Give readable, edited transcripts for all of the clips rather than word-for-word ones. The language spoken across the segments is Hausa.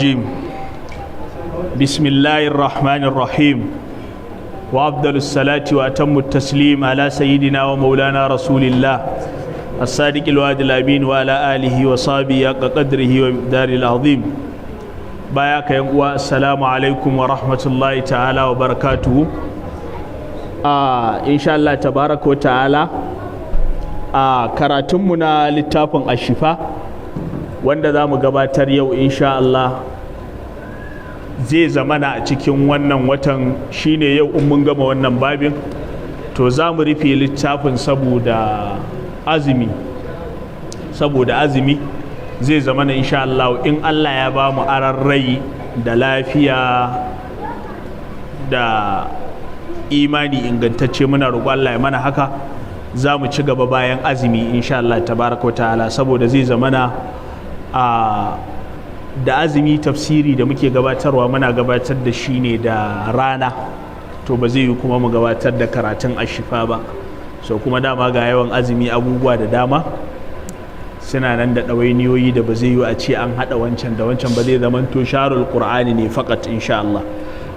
الرجيم. بسم الله الرحمن الرحيم، وأفضل الصلاة وأتم التسليم على سيدنا ومولانا رسول الله الصادق الوعد الأمين، وعلى آله وصحبه حق قدره ومقداره العظيم. Baya ka yan uwa، السلام عليكم ورحمة الله تعالى وبركاته. إن شاء الله تبارك وتعالى، karatunmu na littafin Ashifa wanda za mu gabatar yau insha Allah zai zamana a cikin wannan watan shine yau in mun gama wannan babin to za mu rufe littafin saboda azumi. Zai zamana insha Allah, in Allah ya ba mu aran rai da lafiya da imani ingantacce، muna roƙo Allah ya mana haka، za mu ci gaba bayan azumi insha Allah tabaraka wa ta'ala، saboda zai zamana a da azumi tafsiri da muke gabatarwa muna gabatar da shi ne da rana، to ba zai yi kuma mu gabatar da karatun Ashifa ba. So kuma dama ga yawan azumi، abubuwa da dama suna nan da ɗawainiyoyi da ba zai yi a ce an haɗa wancan da wancan ba، zai zama to sharhul Qur'ani ne fakat insha Allah.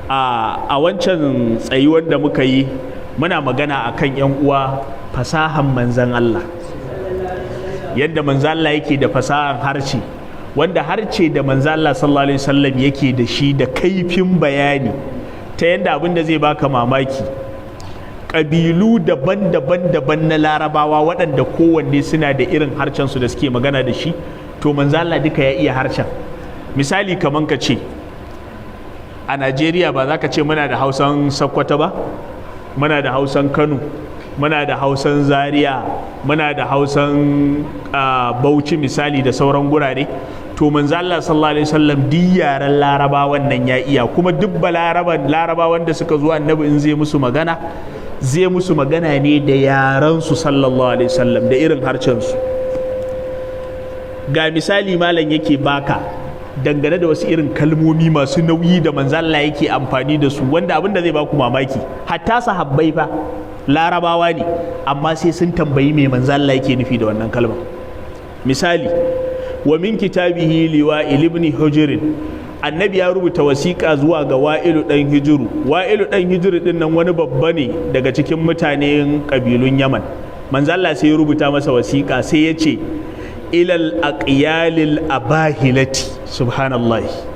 A wancan tsayuwar da muka yi muna magana akan yan uwa fasahan manzan Allah، yadda manzan Allah yake da fasahan harshe، wanda harshe da manzan Allah sallallahu alaihi wasallam yake da shi da kaifin bayani، ta yadda abin da zai baka mamaki، ƙabilu daban-daban daban na Larabawa waɗanda kowanne suna da irin harshensu da suke magana da shi، to manzan Allah duka ya iya harshen. Misali, kaman ka ce a Najeriya ba za ka ce muna da Hausan Sakkwata ba، muna da Hausan Kano، muna da Hausan Zaria، muna da Hausan Bauchi misali da sauran gurare. To manzo Allah sallallahu alaihi wasallam duk yaren Larabawan nan ya iya، kuma duk balaraban Larabawan da suka zo annabi in zai musu magana، zai musu magana ne da yaran su sallallahu alaihi wasallam، da irin harshen su. Ga misali malam yake baka dangane da wasu irin kalmomi masu nauyi da manzo Allah yake amfani da su، wanda abin da zai baku mamaki، hatta sahabbai fa Larabawa ne، amma sai sun tambayi me manzo Allah yake nufi da wannan kalma. Misali، ومن كتابه لوائل بن حجر، annabi ya rubuta wasiƙa zuwa ga Wa'ilu ɗan Hijiru. Wa'ilu ɗan Hijiru ɗin nan wani babba ne daga cikin mutanen ƙabilun Yaman. Manzo Allah sai ya rubuta masa wasiƙa، sai ya ce إلى الأقيال الأباهلة. سبحان الله.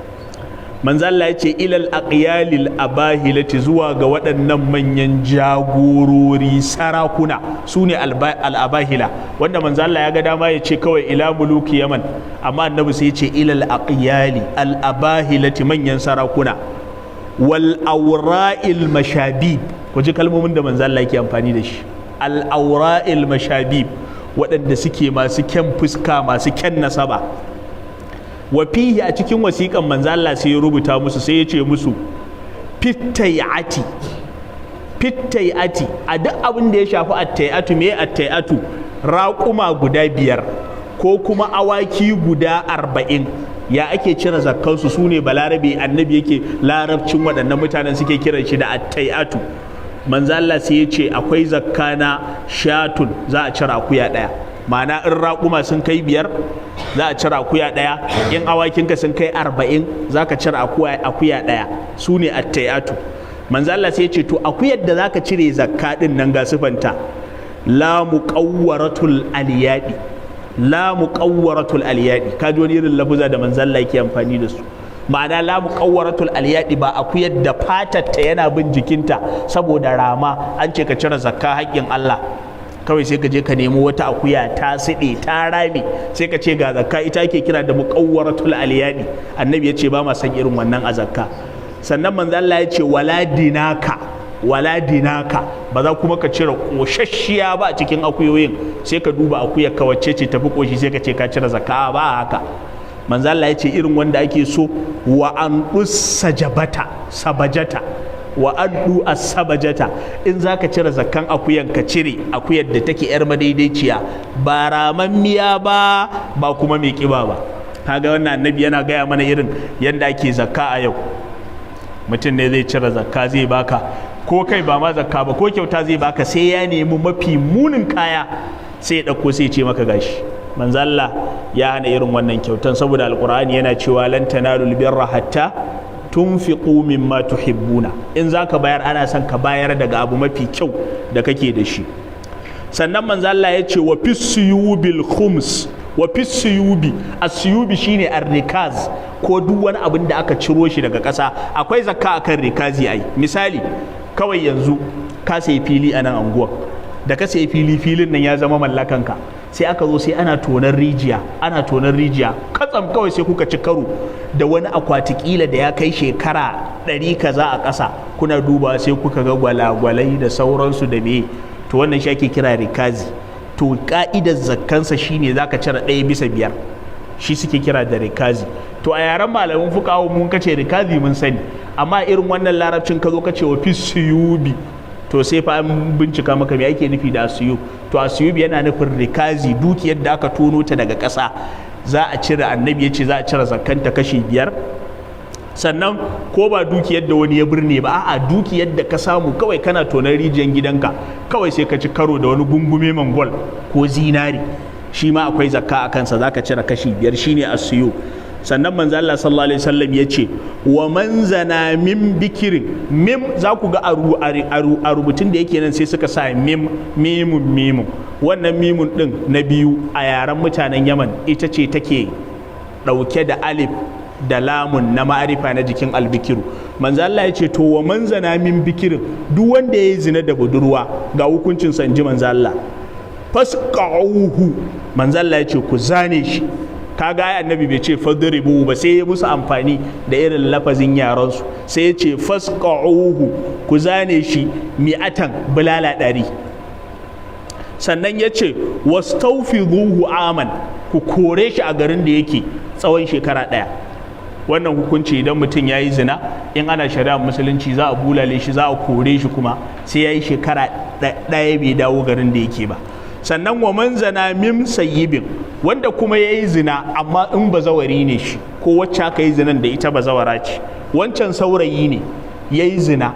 Manzo Allah ya ce إلى الأقيال الأباهلة، zuwa ga waɗannan manyan jagorori sarakuna، su ne الأباهلة، wanda manzo Allah ya ga dama ya ce kawai إلى ملوك اليمن، amma annabi sai ya ce إلى الأقيال الأباهلة، manyan sarakuna، والأوراء المشابيب. Ku ji kalmomin da manzo Allah yake amfani da shi، الأوراء المشابيب، waɗanda suke masu kyan fuska، masu kyan nasaba. وفيه، a cikin wasiƙan manzo Allah sai ya rubuta musu، sai ya ce musu في التيعة، في التيعة، a duk abin da ya shafi التيعة. Me التيعة؟ Raƙuma guda 5 ko kuma awaki guda 40، ya ake cire zakkansu? Su ne balarabe annabi yake larabcin waɗannan mutanen suke kiran shi da التيعة. Manzo Allah sai ya ce akwai zakka na شاة، za a cire akuya ɗaya. Ma'ana in raƙuma sun kai 5 za a cire akuya ɗaya، in awakinka sun kai 40 za ka cire akuya ɗaya. Su ne التيعة. Manzo Allah sai ya ce to akuyar da za ka cire zakka ɗin nan ga sifanta: لا مقورة الألياط، لا مقورة الألياط. Ka ji wani irin lafuza da manzo Allah yake amfani da su. Ma'ana لا مقورة الألياط، ba akuyar da fatarta yana bin jikinta saboda rama. An ce ka cire zakka haƙƙin Allah، kawai sai ka je ka nemi wata akuya ta siɗe ta rame، sai ka ce ga zakka. Ita ake kira da مقورة الألياط. Annabi ya ce ba ma san irin wannan a zakka. Sannan manzo Allah ya ce ولا دناكا، ولا دناكا، ba za kuma ka cire koshashiya ba a cikin akuyoyin، sai ka duba akuyar ka wacce ce tafi koshi، sai ka ce ka cire zakka. Ba haka. Manzo Allah ya ce irin wanda ake so وأنعوا السجبة، سبجة، وأنعوا السبجة. In zaka cire zakkan akuyan, ka cire akuyar da take yar madaidaiciya، ba ramammiya ba، ba kuma mai kiba ba. Kaga wannan annabi yana gaya mana irin yanda ake zakka. A yau mutum ne zai cire zakka zai baka، ko kai ba ma zakka ba، ko kyauta zai baka، sai ya nemi mafi munin kaya sai ya ɗauko، sai ya ce maka gashi. Manzo Allah ya hana irin wannan kyautan, saboda Alqur'ani yana cewa: "Lan tanalul birra hatta tunfiqu mimma tuhibbuna." In zaka bayar, ana son ka bayar daga abu mafi kyau da kake da shi. Sannan manzo Allah ya ce: "Wa fisuyubil khums." Wa fisuyubi, asuyubi shine arrikaz, ko duk wani abin da aka ciro shi daga ƙasa, akwai zakka akan rikazi. Ai misali, kawai yanzu ka sayi fili a nan anguwan. Da ka sayi fili, filin nan ya zama mallakanka. Sai aka zo, sai ana tonar rijiya, ana tonar rijiya, katsam kawai sai kuka ci karo da wani akwati, kila da ya kai shekara 100 kaza a ƙasa. Kuna duba, sai kuka ga gwalagwalai da sauransu da me. To wannan shi ake kira rikazi. To ka'idar zakkansa shine zaka cire 1/5. Shi suke kira da rikazi. To a yaren malamin fuqaha, mun kace rikazi mun sani, amma irin wannan larabcin ka zo ka ce "wa fisuyubi", to sai fa an bincika maka me ake nufi da asuyub. To asuyub yana nufin rikazi, dukiyar da aka tono ta daga ƙasa. Za a cire, annabi ya ce za a cire zakkanta kashi 5. Sannan ko ba dukiyar da wani ya birne ba, a'a, dukiyar da ka samu kawai kana tonar rijiyar gidanka, kawai sai ka ci karo da wani gungume mangwal ko zinari, shi ma akwai zakka a kansa, zaka cire kashi 5. Shine asiyo. Sannan manzo Allah sallallahu alaihi wasallam ya ce: "Wa man zana min bikirin." Mim za ku ga a rubutun da yake nan, sai suka sa mim, mimun, mimun. Wannan mimun din na biyu, a yaren mutanen Yaman ita ce take dauke da alif da lamun na ma'arifa na jikin albikiru. Manzo Allah ya ce to: "Wa man zana min bikirin", duk wanda ya yi zina da budurwa, ga hukuncin sa, inji manzo Allah: "Fasqa'uhu." Manzo Allah ya ce ku zane shi. Kaga ai annabi bai ce "fadribu" ba, sai ya musu amfani da irin lafazin yaran su, sai ya ce "fasqa'uhu", ku zane shi, "mi'atan", bulala 100. Sannan ya ce: "Wastawfiduhu aman", ku kore shi a garin da yake tsawon shekara 1. Wannan hukunci, idan mutum ya yi zina, in ana shari'ar musulunci, za a bulale shi, za a kore shi, kuma sai ya yi shekara 1 bai dawo garin da yake ba. Sannan "wa man zana min sayyibin", wanda kuma ya yi zina amma in bazawari ne shi, ko wacce aka yi zinan da ita bazawara ce. Wancan saurayi ne ya yi zina,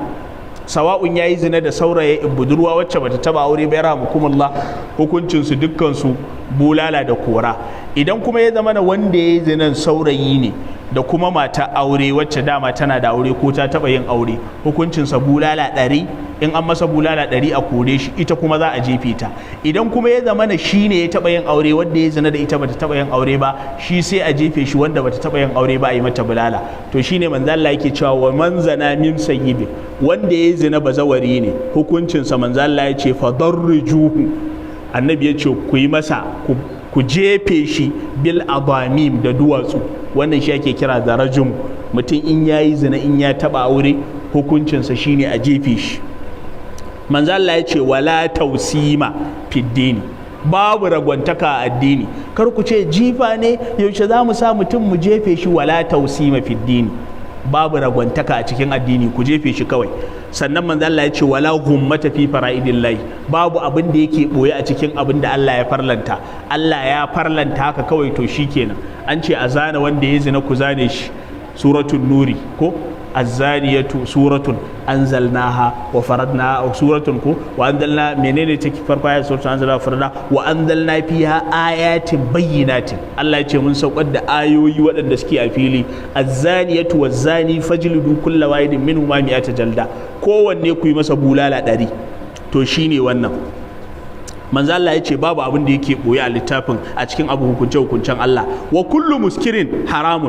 sawa'un ya yi zina da saurayi, budurwa wacce bata taba aure ba, yarhamukumullah, hukuncinsu dukkansu bulala da kora. Idan kuma ya zama na wanda ya yi zinan saurayi ne da kuma mata aure, wacce dama tana da aure ko ta taba yin aure, hukuncinsa bulala 100. In an masa bulala 100, a kore shi, ita kuma za a jefe ta. Idan kuma ya zama na shi ne ya taba yin aure, wanda ya zina da ita bata taba yin aure ba, shi sai a jefe shi, wanda bata taba yin aure ba a yi mata bulala. To shine manzo Allah yake cewa: "Wa man zana min sayyibin", wanda ya zina bazawari ne, hukuncinsa, manzo Allah ya ce: "Fadarrijuhu", annabi ya ce ku yi masa, ku jefe shi, "bil adamim", da duwatsu. Wannan shi ake kira da rajum. Mutum in ya yi zina, in ya taba aure, hukuncinsa shine a jefe shi. Manzo Allah ya ce: "Wala tausima fiddini", babu ragwantaka a addini. Kar ku ce jifa ne, yaushe za mu sa mutum mu jefe shi? "Wala tausima fiddini", babu ragwantaka a cikin addini, ku jefe shi kawai. Sannan manzo Allah ya ce: "Wala gummata fi fara'idillahi", babu abin da yake boye a cikin abin da Allah ya farlanta. Allah ya farlanta haka kawai, to shikenan. An ce a zana wanda ya zina, ku zane shi. Suratul nuri ko azzaniyatu, suratun anzalnaha wa faradna, suratun ko wa anzalna, menene take farko ayat? Suratun anzalna wa faradna wa anzalna fiha ayatin bayyinatin. Allah ya ce mun saukar da ayoyi waɗanda suke a fili. "Azzaniyatu wazzani fajlidu kulla wahidin minhuma mi'ata jalda", kowanne ku yi masa bulala 100. To shine wannan. Manzo Allah ya ce babu abin da yake boye a littafin, a cikin abu hukunce hukuncen Allah. "Wa kullu muskirin haramun",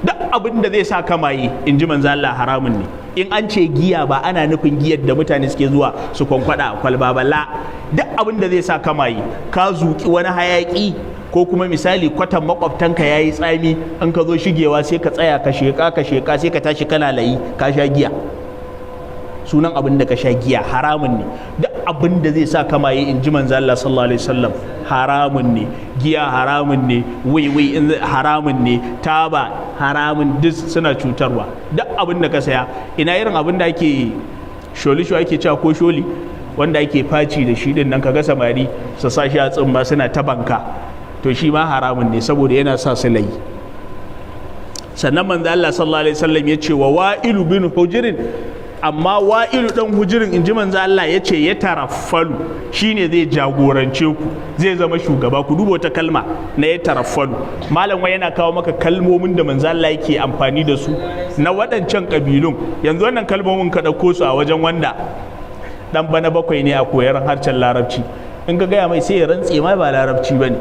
duk abin da zai sa ka maye, in ji manzo Allah, haramun ne. In an ce giya, ba ana nufin giyar da mutane suke zuwa su kwankwada a kwalba ba. La, duk abin da zai sa ka maye, ka zuki wani hayaki, ko kuma misali kwatan makwabtanka ya yi tsami, in ka zo shigewa sai ka tsaya ka sheka, ka sheka, sai ka tashi kana layi, ka sha giya. Sunan abin da ka sha giya, haramun ne. Duk abin da zai sa ka maye, in ji manzo Allah sallallahu alaihi wasallam, haramun ne. Giya haramun ne, wiwi haramun ne, taba haramun, duk suna cutarwa. Duk abin da ka saya, ina irin abin da ake sholisho ake cewa ko sholi, wanda ake faci da shi din nan, kaga samari su sa shi a tsumma suna ta banka, to shi ma haramun ne saboda yana sa su layi. Sannan manzo Allah sallallahu alaihi wasallam ya ce wa Wa'ilu bin Hujrin. Amma Wa'ilu dan Hujirin, inji manzo Allah, ya ce ya taraffalu, shine zai jagorance ku, zai zama shugaba. Ku duba wata kalma na ya taraffalu. Malam wai yana kawo maka kalmomin da manzo Allah yake amfani da su na waɗancan kabilun. Yanzu wannan kalmomin ka ɗauko su a wajen wanda dan bana bakwai ne a koyar harshen Larabci, in ka gaya mai sai ya rantse ma ba Larabci ba ne,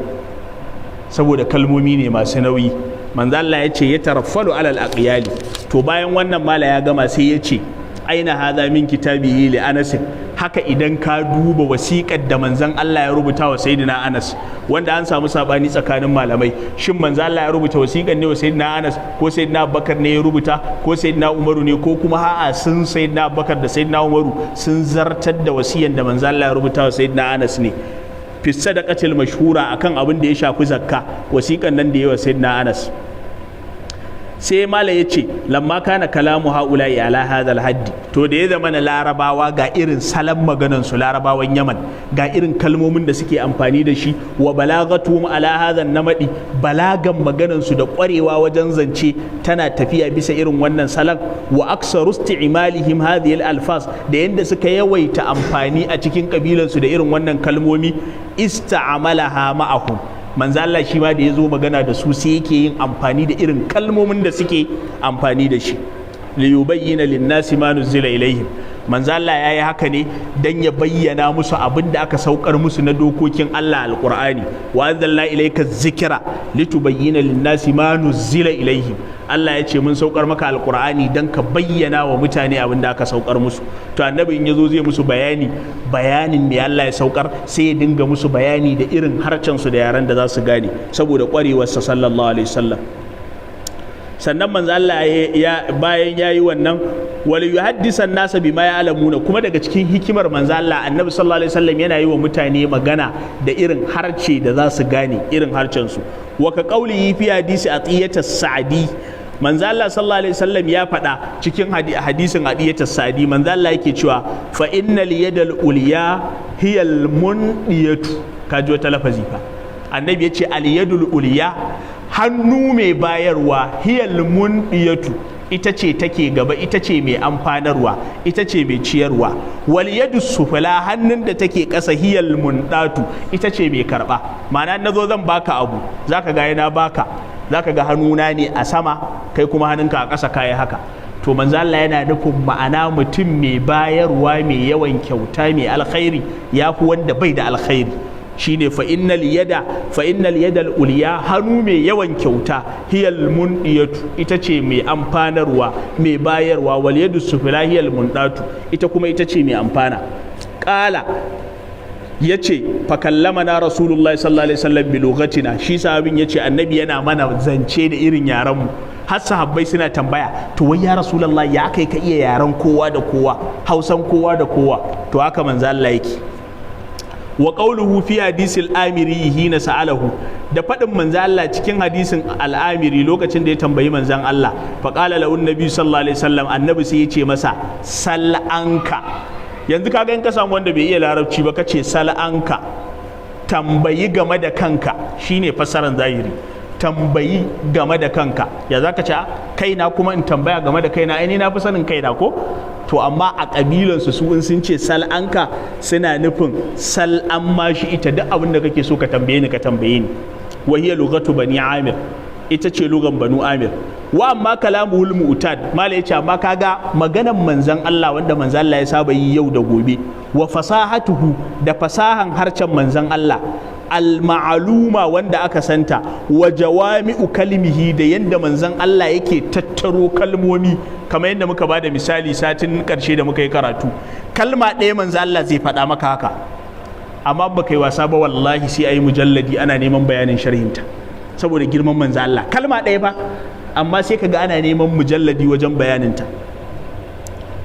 saboda kalmomi ne masu nauyi. Manzo Allah ya ce ya taraffalu alal aqyali. To, bayan wannan mala ya gama, sai ya ce aina hadha min kitabihi li Anas. Haka idan ka duba wasiƙar da manzon Allah ya rubuta wa Sayyidina Anas, wanda an samu sabani tsakanin malamai, shin manzon Allah ya rubuta wasiƙar ne wa Sayyidina Anas, ko Sayyidina Abubakar ne ya rubuta, ko Sayyidina Umaru ne, ko kuma a'a, sun Sayyidina Abubakar da Sayyidina Umaru sun zartar da wasiyan da manzon Allah ya rubuta wa Sayyidina Anas ne fi sadaqatil mashhura, akan abin da ya shafi zakka, wasiƙan nan da ya wa Sayyidina Anas. Sai mala ya ce lamma kana kalamu haula'i ala hadal haddi. To, da ya zama na Larabawa ga irin salon maganan su, Larabawan Yaman, ga irin kalmomin da suke amfani da shi, wa balagatuhum ala hadhan namadi, balagan maganan su da kwarewa wajen zance tana tafiya bisa irin wannan salon, wa aksaru isti'malihim hadhihi al-alfaz, da yanda suka yawaita amfani a cikin kabilan su da irin wannan kalmomi, ista'amalaha ma'ahum. Manzo Allah shi ma da ya zo magana da su, sai yake yin amfani da irin kalmomin da suke amfani da shi, liyubayyana linnasi ma nuzila ilaihim. Manzo Allah yayi haka ne dan ya bayyana musu abin da aka saukar musu na dokokin Allah, Alqur'ani. Wa anzalna ilayka zikra litubayyana linnasi ma nuzila ilaihim. Allah ya ce mun saukar maka Alqur'ani dan ka bayyana wa mutane abin da aka saukar musu. To, annabi in yazo zai musu bayani, bayanin me Allah ya saukar, sai ya dinga musu bayani da irin harcen su, da yaran da za su gane, saboda kwarewarsa sallallahu alaihi wasallam. Sannan manzo Allah ya bayan yayi wannan, wal yuhaddisa nasa bima ya'lamuna. Kuma daga cikin hikimar manzo Allah, Annabi sallallahu alaihi wasallam yana yi wa mutane magana da irin harce da za su gane, irin harcen su. Wa ka qaulihi fi hadisi Atiyata Sa'di, manzo Allah sallallahu alaihi wasallam ya faɗa cikin hadisin Atiyata Sa'di, manzo Allah yake cewa fa innal yadal ulya hiyal mundiyatu. Kaji wata lafazi fa. Annabi ya ce al yadul ulya, hannu mai bayarwa, hiyal mundiyatu, ita ce take gaba, ita ce mai amfanarwa, ita ce mai ciyarwa. Wal yadu sufula, hannun da take ƙasa, hiyal mundatu, ita ce mai karba. Ma'ana, nazo zan baka abu, zaka ga yana baka, zaka ga hannuna ne a sama, kai kuma hannunka a ƙasa, kayi haka. To, manzo Allah yana nufin, ma'ana, mutum mai bayarwa, mai yawan kyauta, mai alkhairi, yafi wanda bai da alkhairi. Shine fa innal yada ulya, hannu mai yawan kyauta, hiyal mundiyatu, ita ce mai amfanarwa, mai bayarwa. Wal yadu sufla hiyal mundatu, ita kuma ita ce mai amfana. Qala, yace fa kallamana Rasulullahi sallallahu alaihi wasallam bi lughatina. Shi sahabin yace Annabi yana mana zance da irin yaran mu, har sahabbai suna tambaya, to wai ya Rasulullahi, ya kai ka iya yaran kowa da kowa, Hausan kowa da kowa? To, haka manzo Allah yake. Wa qawluhu fi hadisil Amiri hina sa'alahu, da faɗin manzo Allah cikin hadisin Al'amiri lokacin da ya tambayi manzon Allah, fa qala lahu Nabi sallallahu alaihi wasallam, Annabi sai ya ce masa sal'anka. Yanzu kaga in ka samu wanda bai iya Larabci ba, kace sal'anka, tambayi game da kanka, shine fassaran zahiri, tambayi game da kanka. Ya zaka ce kaina kuma in tambaya game da kaina? Ai ni na fi sanin kaina ko? To, amma a ƙabilansu su, in sun ce sal'anka, suna nufin sal'an ma shi ita, duk abin da kake so ka tambaye ni, ka tambaye ni. Wa hiya lughatu Bani Amir, ita ce lugan Banu Amir. Wa amma kalamuhul mu'tad, mala yace amma kaga maganan manzon Allah, wanda manzon Allah ya saba yi yau da gobe, wa fasahatuhu, da fasahan harcen manzon Allah, al-ma'aluma, wanda aka santa, wa jawami'u kalimihi, da yanda manzon Allah yake tattaro kalmomi, kamar yadda muka bada misali satin karshe da muka yi karatu, kalma ɗaya manzon Allah zai faɗa maka haka, amma ba kai wasa ba, wallahi sai ayi mujalladi ana neman bayanin sharhinta, saboda girman manzon Allah. Kalma ɗaya fa, amma sai kaga ana neman mujalladi wajen bayaninta.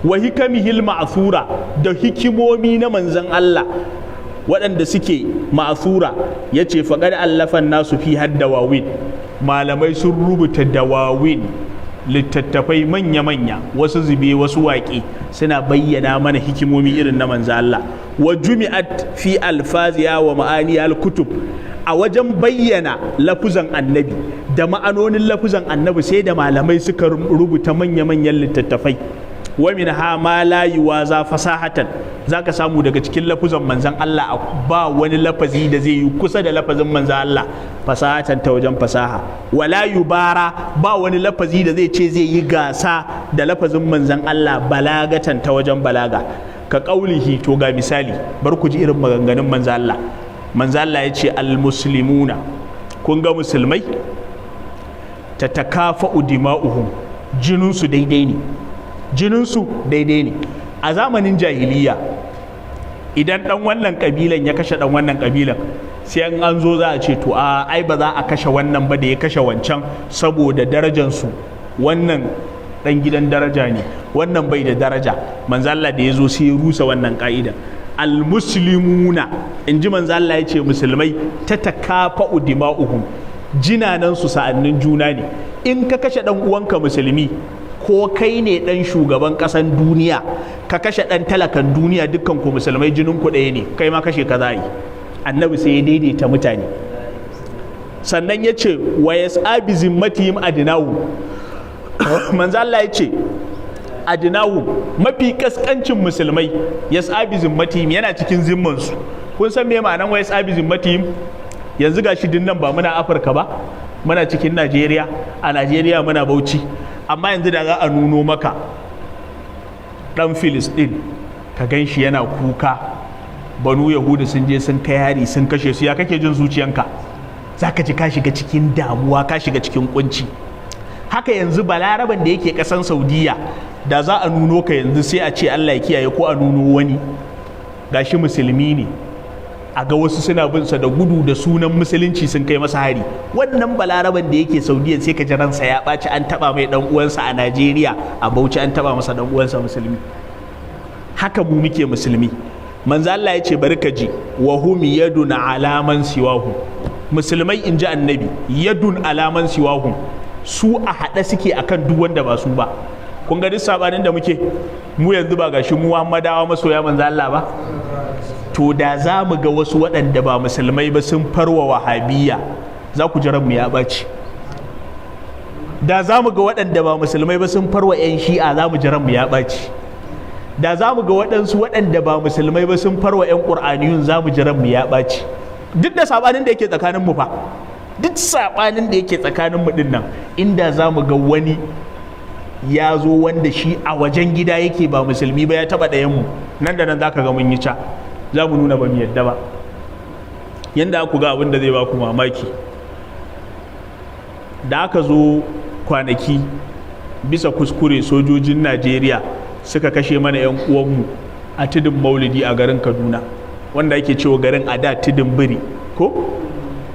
Wa hikamihil ma'thura, da hikimomi na manzon Allah waɗanda suke ma'thura, ya ce faqad allafan nasu fi haddawawin, malamai sun rubuta dawawin, littattafai manya-manya, wasu zube, wasu waƙe, suna bayyana mana hikimomi irin na manzo Allah. Wa jumi'at fi alfaziya wa ma'ani al-kutub, a wajen bayyana lafuzan Annabi da ma'anonin lafuzan Annabi, sai da malamai suka rubuta manya-manyan littattafai. Wa Wa min ha ma la yuwaza fasahatan, zaka samu daga cikin lafuzan manzan Allah ba wani lafazi da zai yi kusa da lafazin manzan Allah fasahatan, ta wajen fasaha. Wala yubara, ba wani lafazi da zai ce zai yi gasa da lafazin manzan Allah balagatan, ta wajen balaga. Ka kaulihi, to ga misali, bar ku ji irin maganganun manzan Allah. Manzan Allah ya ce: almuslimuna, kun ga musulmai, tatakafa'u dima'uhum, jininsu daidai ne, jininsu daidai ne. A zamanin jahiliya, idan dan wannan kabilan ya kashe dan wannan kabilan, sai an zo za a ce, to a ai ba za a kashe wannan ba da ya kashe wancan, saboda darajansu, wannan dan gidan daraja ne, wannan bai da daraja. Manzo Allah da ya zo sai ya rusa wannan ka'ida. Almuslimuna, in ji manzo Allah, ya ce musulmai tatakafa'u dima'uhum, jinanan su sa'annin juna ne. In ka kashe dan uwanka musulmi, ko kai ne dan shugaban kasan duniya ka kashe dan talakan duniya, dukkan ku musulmai jinin ku ɗaya ne, kai ma kashe ka za yi. Annabi sai ya daidaita mutane. Sannan ya ce: wa yas'a bi zimmatihim adnahu. Manzo Allah ya ce adnahu, mafi kaskancin musulmai, yas'a bi zimmatihim, yana cikin zimmansu. Kun san me ma'anan wa yas'a bi zimmatihim? Yanzu gashi din nan ba muna Afirka ba, muna cikin Najeriya, a Najeriya muna Bauchi. Amma yanzu da za a nuno maka dan Filistin, ka gan shi yana kuka, banu Yahudu sun je sun kai hari sun kashe su, ya kake jin zuciyanka? Za ka ji ka shiga cikin damuwa, ka shiga cikin kunci. Haka yanzu Balaraban da yake kasan Saudiya, da za a nuno ka yanzu, sai a ce Allah ya kiyaye, ko a nuno wani gashi musulmi ne, a ga wasu suna bin sa da gudu da sunan musulunci sun kai masa hari, wannan Balaraban da yake Saudiya sai ka ji ransa ya ɓaci, an taɓa mai ɗan uwansa a Najeriya, a Bauchi, an taɓa masa ɗan uwansa musulmi. Haka mu muke musulmi. Manzo Allah ya ce, bari ka ji, wa hum yadun ala man siwahum. Musulmai, in ji Annabi, yadun ala man siwahum, su a haɗe suke akan duk wanda ba su ba. Kun ga duk sabanin da muke mu yanzu, ba gashi mu Muhammadawa masoya manzo Allah ba? To da za mu ga wasu waɗanda ba musulmai ba sun farwa Wahabiyya, za ku ji ranmu ya ɓaci. Da za mu ga waɗanda ba musulmai ba sun farwa 'yan Shi'a, za mu ji ranmu ya ɓaci. Da za mu ga waɗansu waɗanda ba musulmai ba sun farwa 'yan ƙur'aniyun, za mu ji ranmu ya ɓaci. Duk da saɓanin da yake tsakanin mu fa, duk saɓanin da yake tsakanin mu ɗin nan, inda za mu ga wani ya zo wanda shi a wajen gida yake ba musulmi ba ya taɓa ɗayan mu, nan da nan za ka ga mun yi ca, za mu nuna ba mu yadda ba. Yanda ku ga abin da zai ba ku mamaki, da aka zo kwanaki bisa kuskure sojojin Najeriya suka kashe mana 'yan uwanmu a Tudun Maulidi a garin Kaduna, wanda ake cewa garin a da Tudun Biri ko,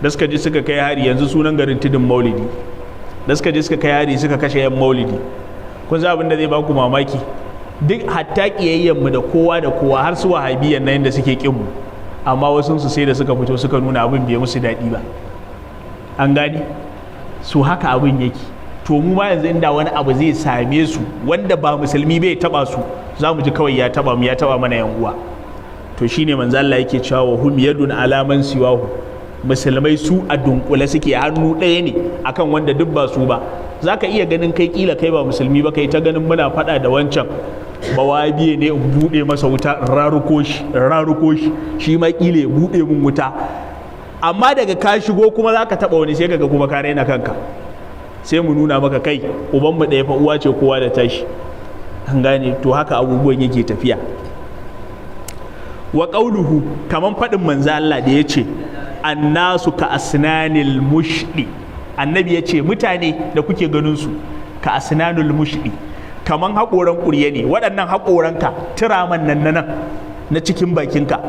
da suka je suka kai hari, yanzu sunan garin Tudun Maulidi, da suka je suka kai hari suka kashe 'yan Maulidi. Kun san abin da zai baku mamaki? Duk hatta kiyayyen mu da kowa da kowa, har su Wahabiyan nan da suke kin mu, amma wasu su sai da suka fito suka nuna abin bai musu daɗi ba. An gane su, haka abin yake. To mu ma yanzu inda wani abu zai same su wanda ba musulmi bai taba su, za mu ji kawai ya taba mu, ya taba mana yan uwa. To shine manzo Allah yake cewa wa hum yadun ala man siwahu, musulmai su a dunkule suke, hannu ɗaya ne akan wanda duk ba su ba. Zaka iya ganin kai kila kai ba musulmi ba, kai ta ganin muna faɗa da wancan Bawabiye ne, in buɗe masa wuta, in raruko shi, in raruko shi, shi ma kila ya buɗe mun wuta. Amma daga ka shigo kuma za ka taɓa wani, sai kaga kuma ka raina kanka. Sai mu nuna maka, kai, ubanmu ɗaya fa, uwa ce kowa da tashi. An gane? To haka abubuwan yake tafiya. Wa qauluhu, kaman faɗin manzo Allah da ya ce annasu ka asnanil mushdi. Annabi ya ce mutane da kuke ganin su ka asnanul mushdi, kaman haƙoran ƙurye ne. Waɗannan haƙoranka, turaman nan nan na cikin bakinka,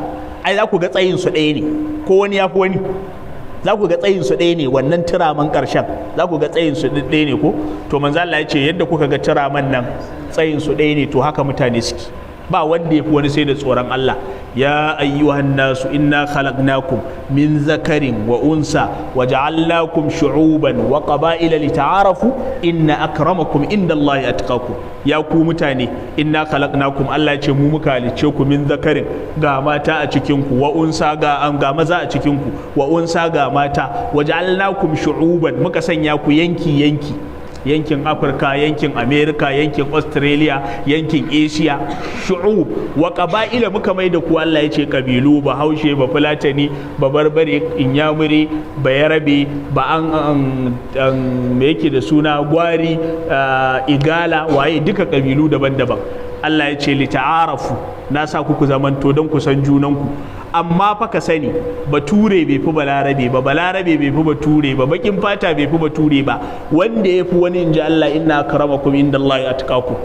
ai za ku ga tsayin su ɗaya ne, ko wani ya fi wani? Za ku ga tsayin su ɗaya ne. Wannan turaman ƙarshen za ku ga tsayin su ɗaya ne ko? To manzo Allah ya ce yadda kuka ga turaman nan tsayin su ɗaya ne, to haka mutane suke, ba wanda ya fi wani sai da tsoron Allah. Ya ayyuhan nasu inna khalaqnakum min zakarin wa unsa wa ja'alnakum shu'uban wa qaba'ila lita'arafu inna akramakum indallahi atqakum. Ya ku mutane, inna khalaqnakum, Allah ya ce mu muka halicce ku, min zakarin, ga mata a cikin ku, wa unsa, ga maza a cikin ku, wa unsa, ga mata, wa ja'alnakum shu'uban, muka sanya ku yanki yanki. Yankin Afirka, yankin America, yankin Australia, yankin Asia. Shu'ub wa qaba'ila, muka mai da ku, Allah ya ce, kabilu: ba Haushe, ba Fulatani, ba Barbare, Inyamuri, ba Yarabe, ba an me yake da suna, Gwari, Igala, waye, duka kabilu daban-daban. Allah ya ce lita'arafu, na sa ku zamanto don ku san junanku. Amma fa ka sani, Bature bai fi Balarabe ba, Balarabe bai fi Bature ba, bakin fata bai fi Bature ba. Wanda ya fi wani, in ji Allah, inna akramakum indallahi atqakum.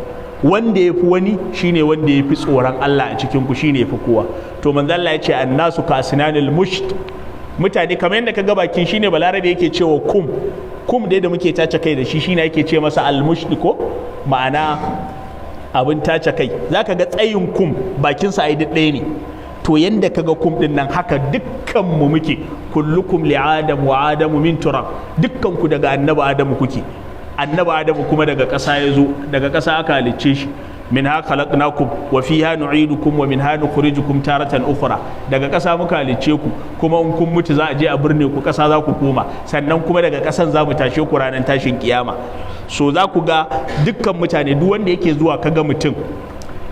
Wanda ya fi wani shine wanda ya fi tsoron Allah a cikin ku, shine ya fi kowa. To manzo Allah ya ce annasu ka asnanil musht, mutane kamar yadda ka ga bakin, shine Balarabe yake cewa kum. Kum dai da muke tace kai da shi, shine yake ce masa almushd, ko ma'ana abin tace kai. Zaka ga tsayin kum, bakinsa ai duk ɗaya ne. To yanda kaga kum din nan, haka dukkan mu muke. Kullukum li Adam wa Adamu min turab. Dukkan ku daga Annabi Adamu kuke, Annabi Adamu kuma daga ƙasa ya zo, daga ƙasa aka halicce shi. Minha khalaqnakum wa fiha nu'idukum wa minha nukhrijukum taratan ukhra. Daga ƙasa muka halicce ku, kuma in kun mutu za a je a birne ku, ƙasa za ku koma, sannan kuma daga ƙasan za mu tashe ku ranar tashin kiyama. So za ku ga dukkan mutane, duk wanda yake zuwa kaga mutum,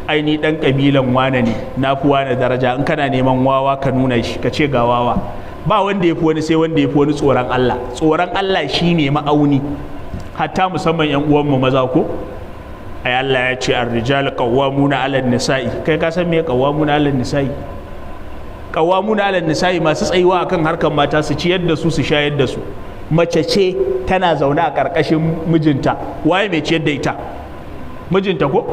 ai ni dan kabilan wane ne, na fi wane daraja. In kana neman wawa, ka nuna shi, ka ce ga wawa. Ba wanda ya fi wani sai wanda ya fi wani tsoron Allah. Tsoron Allah shine ma'auni, hatta musamman yan uwanmu maza. Ko ai Allah ya ce ar-rijal qawwamuna 'ala nisa'i. Kai ka san me qawwamuna 'ala nisa'i? Qawwamuna 'ala nisa'i, masu tsayuwa akan harkar mata, su ciyar da su, su shayar da su. Mace ce tana zaune a ƙarƙashin mijinta. Waye mai ciyar da ita? Mijinta. Ko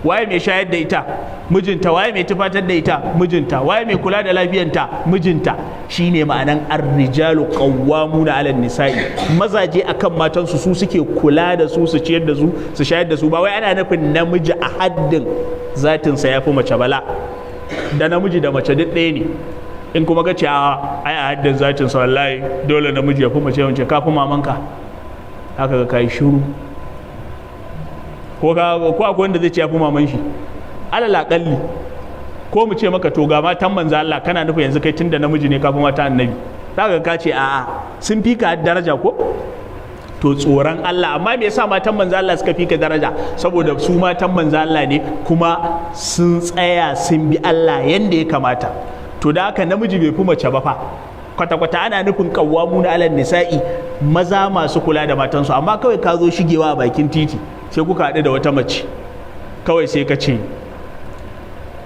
waye mai shayar da ita? Mijinta. Waye mai tufatar da ita? Mijinta. Waye mai kula da lafiyanta? Mijinta. Shine ma'anan ar-rijalu qawwamuna 'ala nisa'i, mazaje akan matansu, su suke kula da su, su ciyar da su, su shayar da su. Ba wai ana nufin namiji a haddin zatinsa ya fi mace bala. Da namiji da mace duk ɗaya ne. In kuma ka ce a ai a haddin zatinsa wallahi dole namiji ya fi mace, mace ka fi mamanka, haka ka kai shiru. Ko ka ko akwai wanda zai ce ya fi maman shi? Alal akalli ko mu ce maka to ga matan manzo Allah, kana nufin yanzu kai tunda namiji ne ka fi mata Annabi? Zaka ka ce a'a, sun fi ka daraja ko? To tsoron Allah. Amma me yasa matan manzo Allah suka fi ka daraja? Saboda su matan manzo Allah ne, kuma sun tsaya sun bi Allah yanda ya kamata. To da haka namiji bai fi mace ba fa kwata-kwata. Ana nufin na alal nisa'i, maza masu kula da matansu. Amma kawai ka zo shigewa a bakin titi, sai kuka haɗu da wata mace, kawai sai ka ce,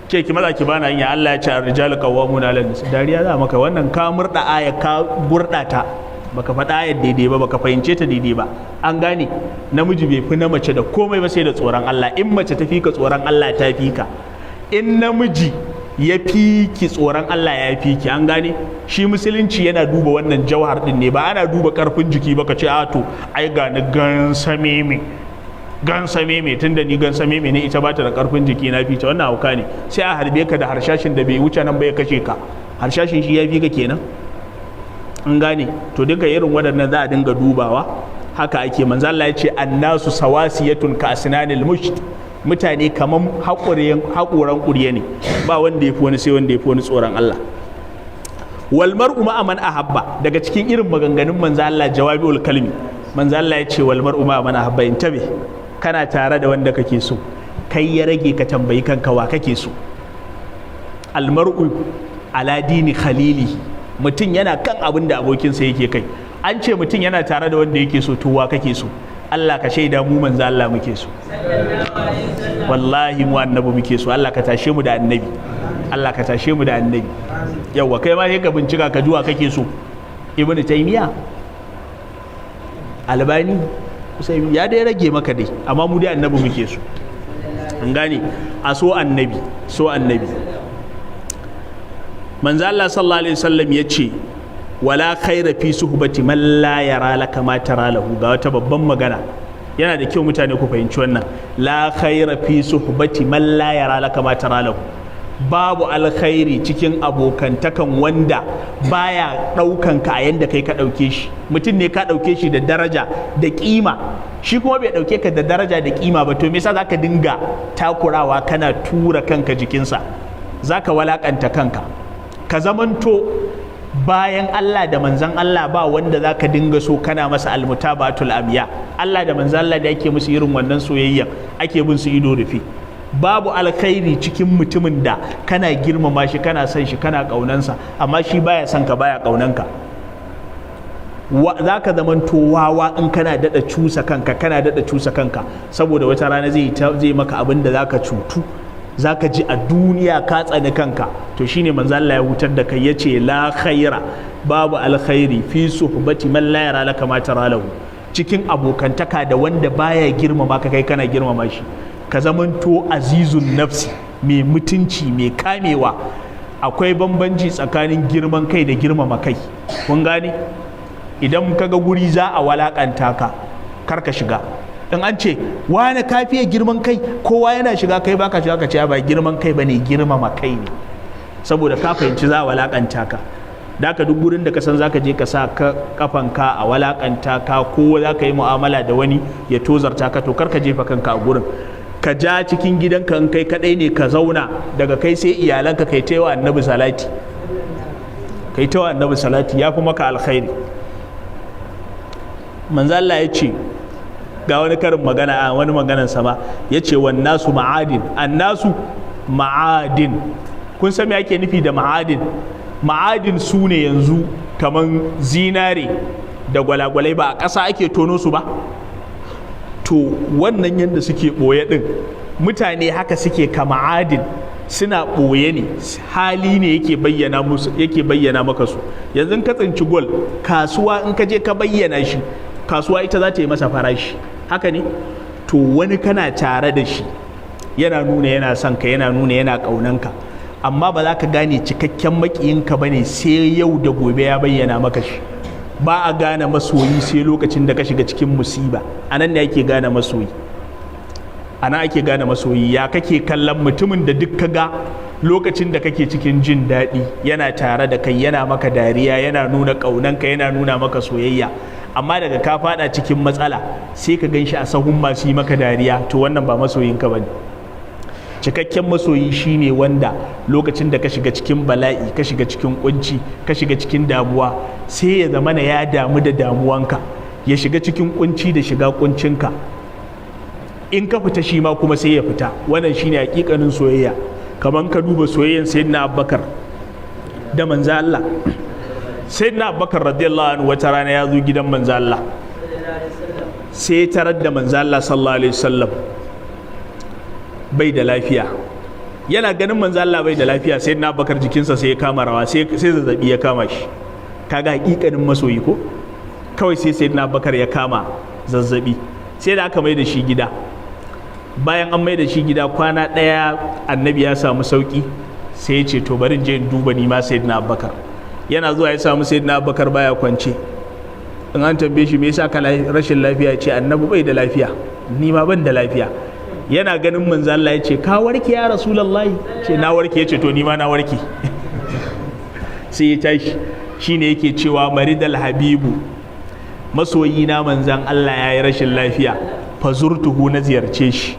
ke ki maza ki bana hanya, Allah ya ce ar-rijalu qawwamuna 'ala nisa. Dariya za maka. Wannan ka murda aya, ka gurdata, baka faɗa ayar daidai ba, baka fahimce ta daidai ba. An gane? Namiji bai fi na mace da komai ba sai da tsoron Allah. In mace ta fi ka tsoron Allah, ta fi ka. In namiji ya fi ki tsoron Allah, ya fi ki. An gane? Shi Musulunci yana duba wannan jauhar din ne, ba ana duba karfin jiki ba. Ka ce a to ai ga ni gansa meme, gansa meme, tunda ni gansa meme ne, ita bata da karfin jiki, na fi ta. Wannan hauka ne. Sai a harbe ka da harshashin da bai wuce nan ba ya kashe ka. Harshashin shi ya fi ka kenan. An gane? To duka irin waɗannan za a dinga dubawa. Haka ake. Manzo Allah ya ce annasu sawasiyatun ka asnanil musht, mutane kaman haƙoran ƙurye ne, ba wanda ya fi wani sai wanda ya fi wani tsoron Allah. Wal mar'u ma'a man ahabba. Daga cikin irin maganganun manzo Allah, jawabi'ul kalmi, manzo Allah ya ce wal mar'u ma'a man ahabba. In tabe kana tare da wanda kake so, kai ya rage ka tambayi kanka wa kake so. Al mar'u ala dini khalili, mutum yana kan abin da abokinsa yake kai. An ce mutum yana tare da wanda yake so, to wa kake so? Allah ka shaida mu manzo Allah muke so. Wallahi mu Annabi muke so. Allah ka tashe mu da Annabi. Allah ka tashe mu da Annabi. Yawa, kai ma sai ka bincika ka juwa kake so. Ibnu Taymiya, Albani, sai ya dai rage maka dai, amma mu dai Annabi muke so. An gane? A so Annabi, so Annabi. Manzo Allah sallallahu alaihi wasallam ya ce wala khaira fi suhbati man la yara laka ma tara lahu. Ga wata babban magana, yana da kyau mutane ku fahimci wannan. La khaira fi suhbati man la yara laka ma tara lahu. Babu alkhairi cikin abokantakan wanda baya ɗaukan ka a yanda kai ka ɗauke shi. Mutum ne ka ɗauke shi da daraja da kima, shi kuma bai ɗauke ka da daraja da kima ba. To me yasa zaka dinga takurawa kana tura kanka jikinsa? Zaka walakanta kanka. Ka zamanto Bayan Allah da manzan Allah, ba wanda za ka dinga so kana masa almutabatul amiya. Allah da manzan Allah da ake musu irin wannan soyayya, ake bin su ido rufe. Babu alkhairi cikin mutumin da kana girmama shi, kana son shi, kana kaunansa, amma shi baya son ka, baya kaunanka. Za ka zamanto wawa in kana daɗa cusa kanka, kana daɗa cusa kanka, saboda wata rana zai maka abin da za ka cutu, za ka ji a duniya ka tsani kanka. To shine manzo Allah ya hutar da kai, yace la khaira, babu alkhairi, fi suhbati man la yara laka ma tara lahu, cikin abokantaka da wanda baya girmama ka, kai kana girmama shi. Ka zamanto azizun nafsi, mai mutunci, mai kamewa. Akwai bambanci tsakanin girman kai da girmama kai, kun gane? Idan ka ga guri za a walakanta ka, kar ka shiga. In an ce wani ka fiye girman kai, kowa yana shiga, kai baka shiga, ka ce ba girman kai bane, girmama kai ne, saboda ka fahimci za a walakanta ka. Da ka duk gurin da ka san zaka je ka sa kafanka a walakanta ka, ko za ka yi mu'amala da wani ya tozarta ka, to kar ka jefa kanka a gurin. Ka ja cikin gidanka, in kai kadai ne, ka zauna daga kai sai iyalanka, kai ta annabi salati, kai ta annabi salati, ya fi maka alkhairi. Manzo Allah ya ce, ga wani karin magana, a wani maganan sama ya ce wannasu ma'adin, annasu ma'adin. Kun san me ake nufi da ma'adin? Ma'adin su ne yanzu kaman zinare da gwalagwalai, ba a ƙasa ake tono su ba? To wannan yadda suke ɓoye ɗin, mutane haka suke, ka ma'adin, suna ɓoye ne, hali ne yake bayyana musu, yake bayyana maka su. Yanzu ka tsinci gold, kasuwa in ka je ka bayyana shi, kasuwa ita za ta yi masa farashi, haka ne? To wani kana tare da shi, yana nuna yana son ka, yana nuna yana ƙaunanka, amma ba za ka gane cikakken maƙiyinka ba ne sai yau da gobe ya bayyana maka shi. Ba a gane masoyi sai lokacin da ka shiga cikin musiba. A nan ne ake gane masoyi, a nan ake gane masoyi. Ya kake kallon mutumin da duk ka ga lokacin da kake cikin jin daɗi yana tare da kai, yana maka dariya, yana nuna ƙaunanka, yana nuna maka soyayya, amma daga ka fada cikin matsala sai ka gan shi a sahun masu yi maka dariya? To wannan ba masoyinka ba ne. Cikakken masoyi shine wanda lokacin da ka shiga cikin bala'i, ka shiga cikin kunci, ka shiga cikin damuwa, sai ya zamana ya damu da damuwanka, ya shiga cikin kunci da shiga kuncinka. In ka fita, shi ma kuma sai ya fita. Wannan shine hakikanin soyayya. Kamar ka duba soyayyan Sayyidina Abubakar da manzo Allah. Sayyidina Abubakar radiyallahu anhu wata rana ya zo gidan manzo Allah, sai ya tarar da manzo Allah sallallahu alaihi wasallam bai da lafiya. Yana ganin manzo Allah bai da lafiya, Sayyidina Abubakar jikinsa sai ya kama rawa, sai zazzabi ya kama shi. Kaga hakikanin masoyi ko? Kawai sai Sayyidina Abubakar ya kama zazzabi, sai da aka mai da shi gida. Bayan an mai da shi gida kwana ɗaya, annabi ya samu sauki, sai ya ce to bari je in duba ni ma Sayyidina Abubakar. Yana zuwa ya samu Sayyidina Abubakar baya kwance. In an tambaye shi me yasa ka rashin lafiya, ya ce annabi bai da lafiya, ni ma ban da lafiya. Yana ganin manzo Allah ya ce ka warke ya Rasulullahi? Ce na warke. Ya ce to ni ma na warke. Sai ya tashi. Shine yake cewa maridal habibu, masoyi na manzan Allah ya yi rashin lafiya, fazurtuhu, na ziyarce shi,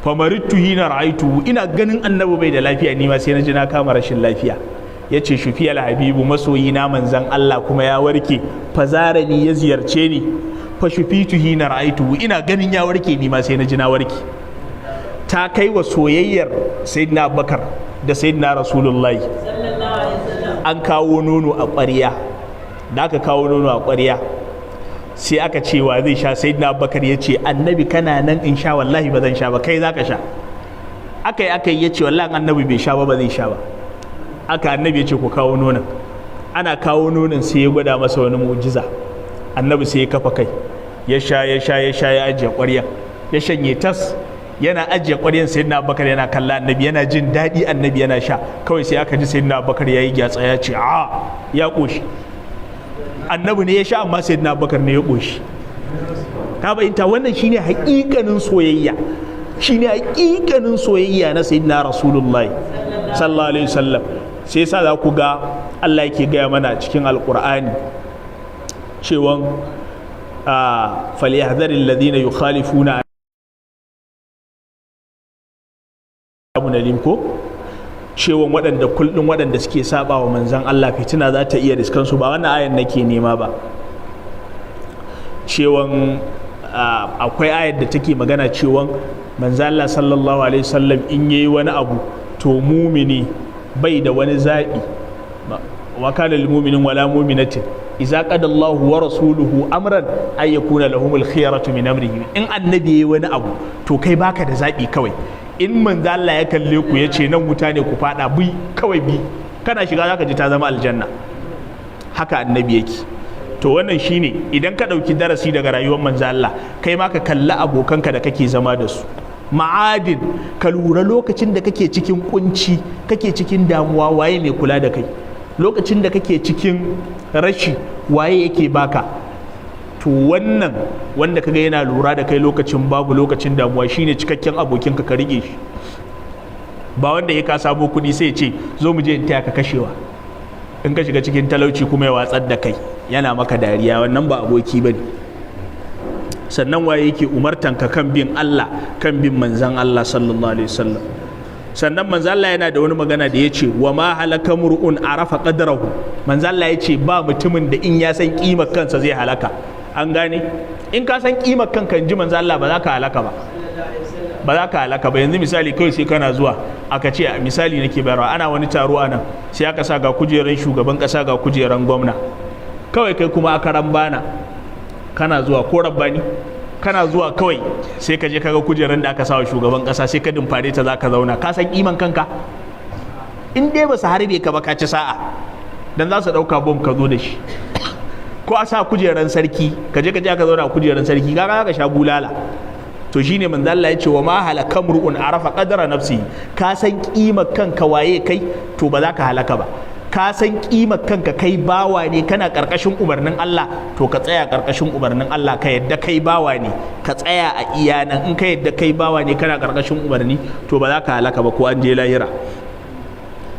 famarittu hina ra'aituhu, ina ganin annabi bai da lafiya, ni ma sai na ji na kama rashin lafiya. Yace shufiyal habibu, masoyi na manzan Allah kuma ya warke, fazarani, ya ziyarce ni, fa shufitu hina ra'aituhu, ina ganin ya warke, ni ma sai na ji na warke. Ta kai wa soyayyar Sayyidina Abubakar da Sayyidina Rasulullahi, an kawo nono a ƙwarya. Da aka kawo nono a ƙwarya, sai aka ce wa zai sha? Sayyidina Abubakar ya ce annabi kana nan in sha? Wallahi ba zan sha ba, kai za ka sha. Aka yi aka yi, ya ce wallahi annabi bai sha ba, ba zai sha ba. Aka annabi ya ce ku kawo nonon. Ana kawo nonon, sai ya gwada masa wani mu'jiza. Annabi sai ya kafa kai ya sha, ya sha, ya sha, ya ajiye ƙwarya, ya shanye tas. Yana ajiye ƙwaryan, Sayyidina Abubakar yana kalla annabi, yana jin daɗi annabi yana sha. Kawai sai aka ji Sayyidina Abubakar ya yi gyatsa, ya ce a ya ƙoshi. Annabi ne ya sha, amma Sayyidina Abubakar ne ya ƙoshi. Ka bayyanta? Wannan shine haƙiƙanin soyayya, shine haƙiƙanin soyayya na Sayyidina Rasulullahi sallallahu alaihi wasallam. Sai yasa za ku ga Allah yake gaya mana cikin Alƙur'ani cewan falyahdharil ladina yukhalifuna abu nalim ko Cewan waɗanda kullum waɗanda suke saba wa manzan Allah, fitina za ta iya riskansu, ba wannan ayan nake nema ba. Cewan akwai ayar da take magana cewan manzan Allah sallallahu alaihi wasallam in yayi wani abu, to mumini bai da wani zaɓi. Wa kana lil mu'minin wala mu'minatin idza qada Allahu wa rasuluhu amran ay yakuna lahumul khiyaratu min amrihim. In annabi yayi wani abu, to kai baka da zaɓi. Kawai in manzo Allah ya kalle ku ya ce nan wuta ne, ku fada, bi kawai, bi. Kana shiga zaka ji ta zama aljanna. Haka annabi yake. To wannan shine idan ka ɗauki darasi daga rayuwar manzo Allah, kai ma ka kalli abokanka da kake zama da su. Ma'adin, ka lura lokacin da kake cikin kunci, kake cikin damuwa, waye mai kula da kai? Lokacin da kake cikin rashi, waye yake baka? To wannan wanda kaga yana lura da kai lokacin babu, lokacin damuwa, shine cikakken abokinka, ka rike shi. Ba wanda ya ka samo kuɗi sai ya ce, "Zo mu je in taya ka kashewa." In ka shiga cikin talauci kuma ya watsar da kai, yana maka dariya, wannan ba aboki bane. Sannan waye yake umartan ka kan bin Allah, kan bin manzan Allah sallallahu alaihi wasallam? Sannan manzan Allah yana da wani magana da ya ce, "Wa ma halaka mur'un arafa qadrahu." Manzan Allah ya ce ba mutumin da in ya san kimar kansa zai halaka. An gane? In ka san kimar kanka, in ji manzan Allah, ba za ka halaka ba, ba za ka halaka ba. Yanzu misali, kawai sai kana zuwa aka ce, misali nake bayarwa, ana wani taro a nan, sai aka sa ga kujeran shugaban kasa, ga kujeran gwamna. Kawai kai kuma aka rambana kana zuwa, ko rabbani kana zuwa, kawai sai ka je kaga kujeran da aka sawa shugaban kasa, sai ka dimfare ta, za ka zauna. Ka san kiman kanka? In dai ba su harbe ka ba, ka ci sa'a, dan za su dauka bom ka zo da shi. Ko a sa kujeran sarki, ka je aka zauna a kujeran sarki, kaga ka sha bulala. To shine manzo Allah ya ce, "Wa ma halaka mur'un arafa qadra nafsi." Ka san kimar kanka, waye kai, to ba za ka halaka ba. Ka san kimar kanka, kai bawa ne, kana karkashin umarnin Allah, to ka tsaya karkashin umarnin Allah, ka yadda kai bawa ne, ka tsaya a iyanan. In ka yadda kai bawa ne, kana karkashin umarni, to ba za ka halaka ba ko an je lahira.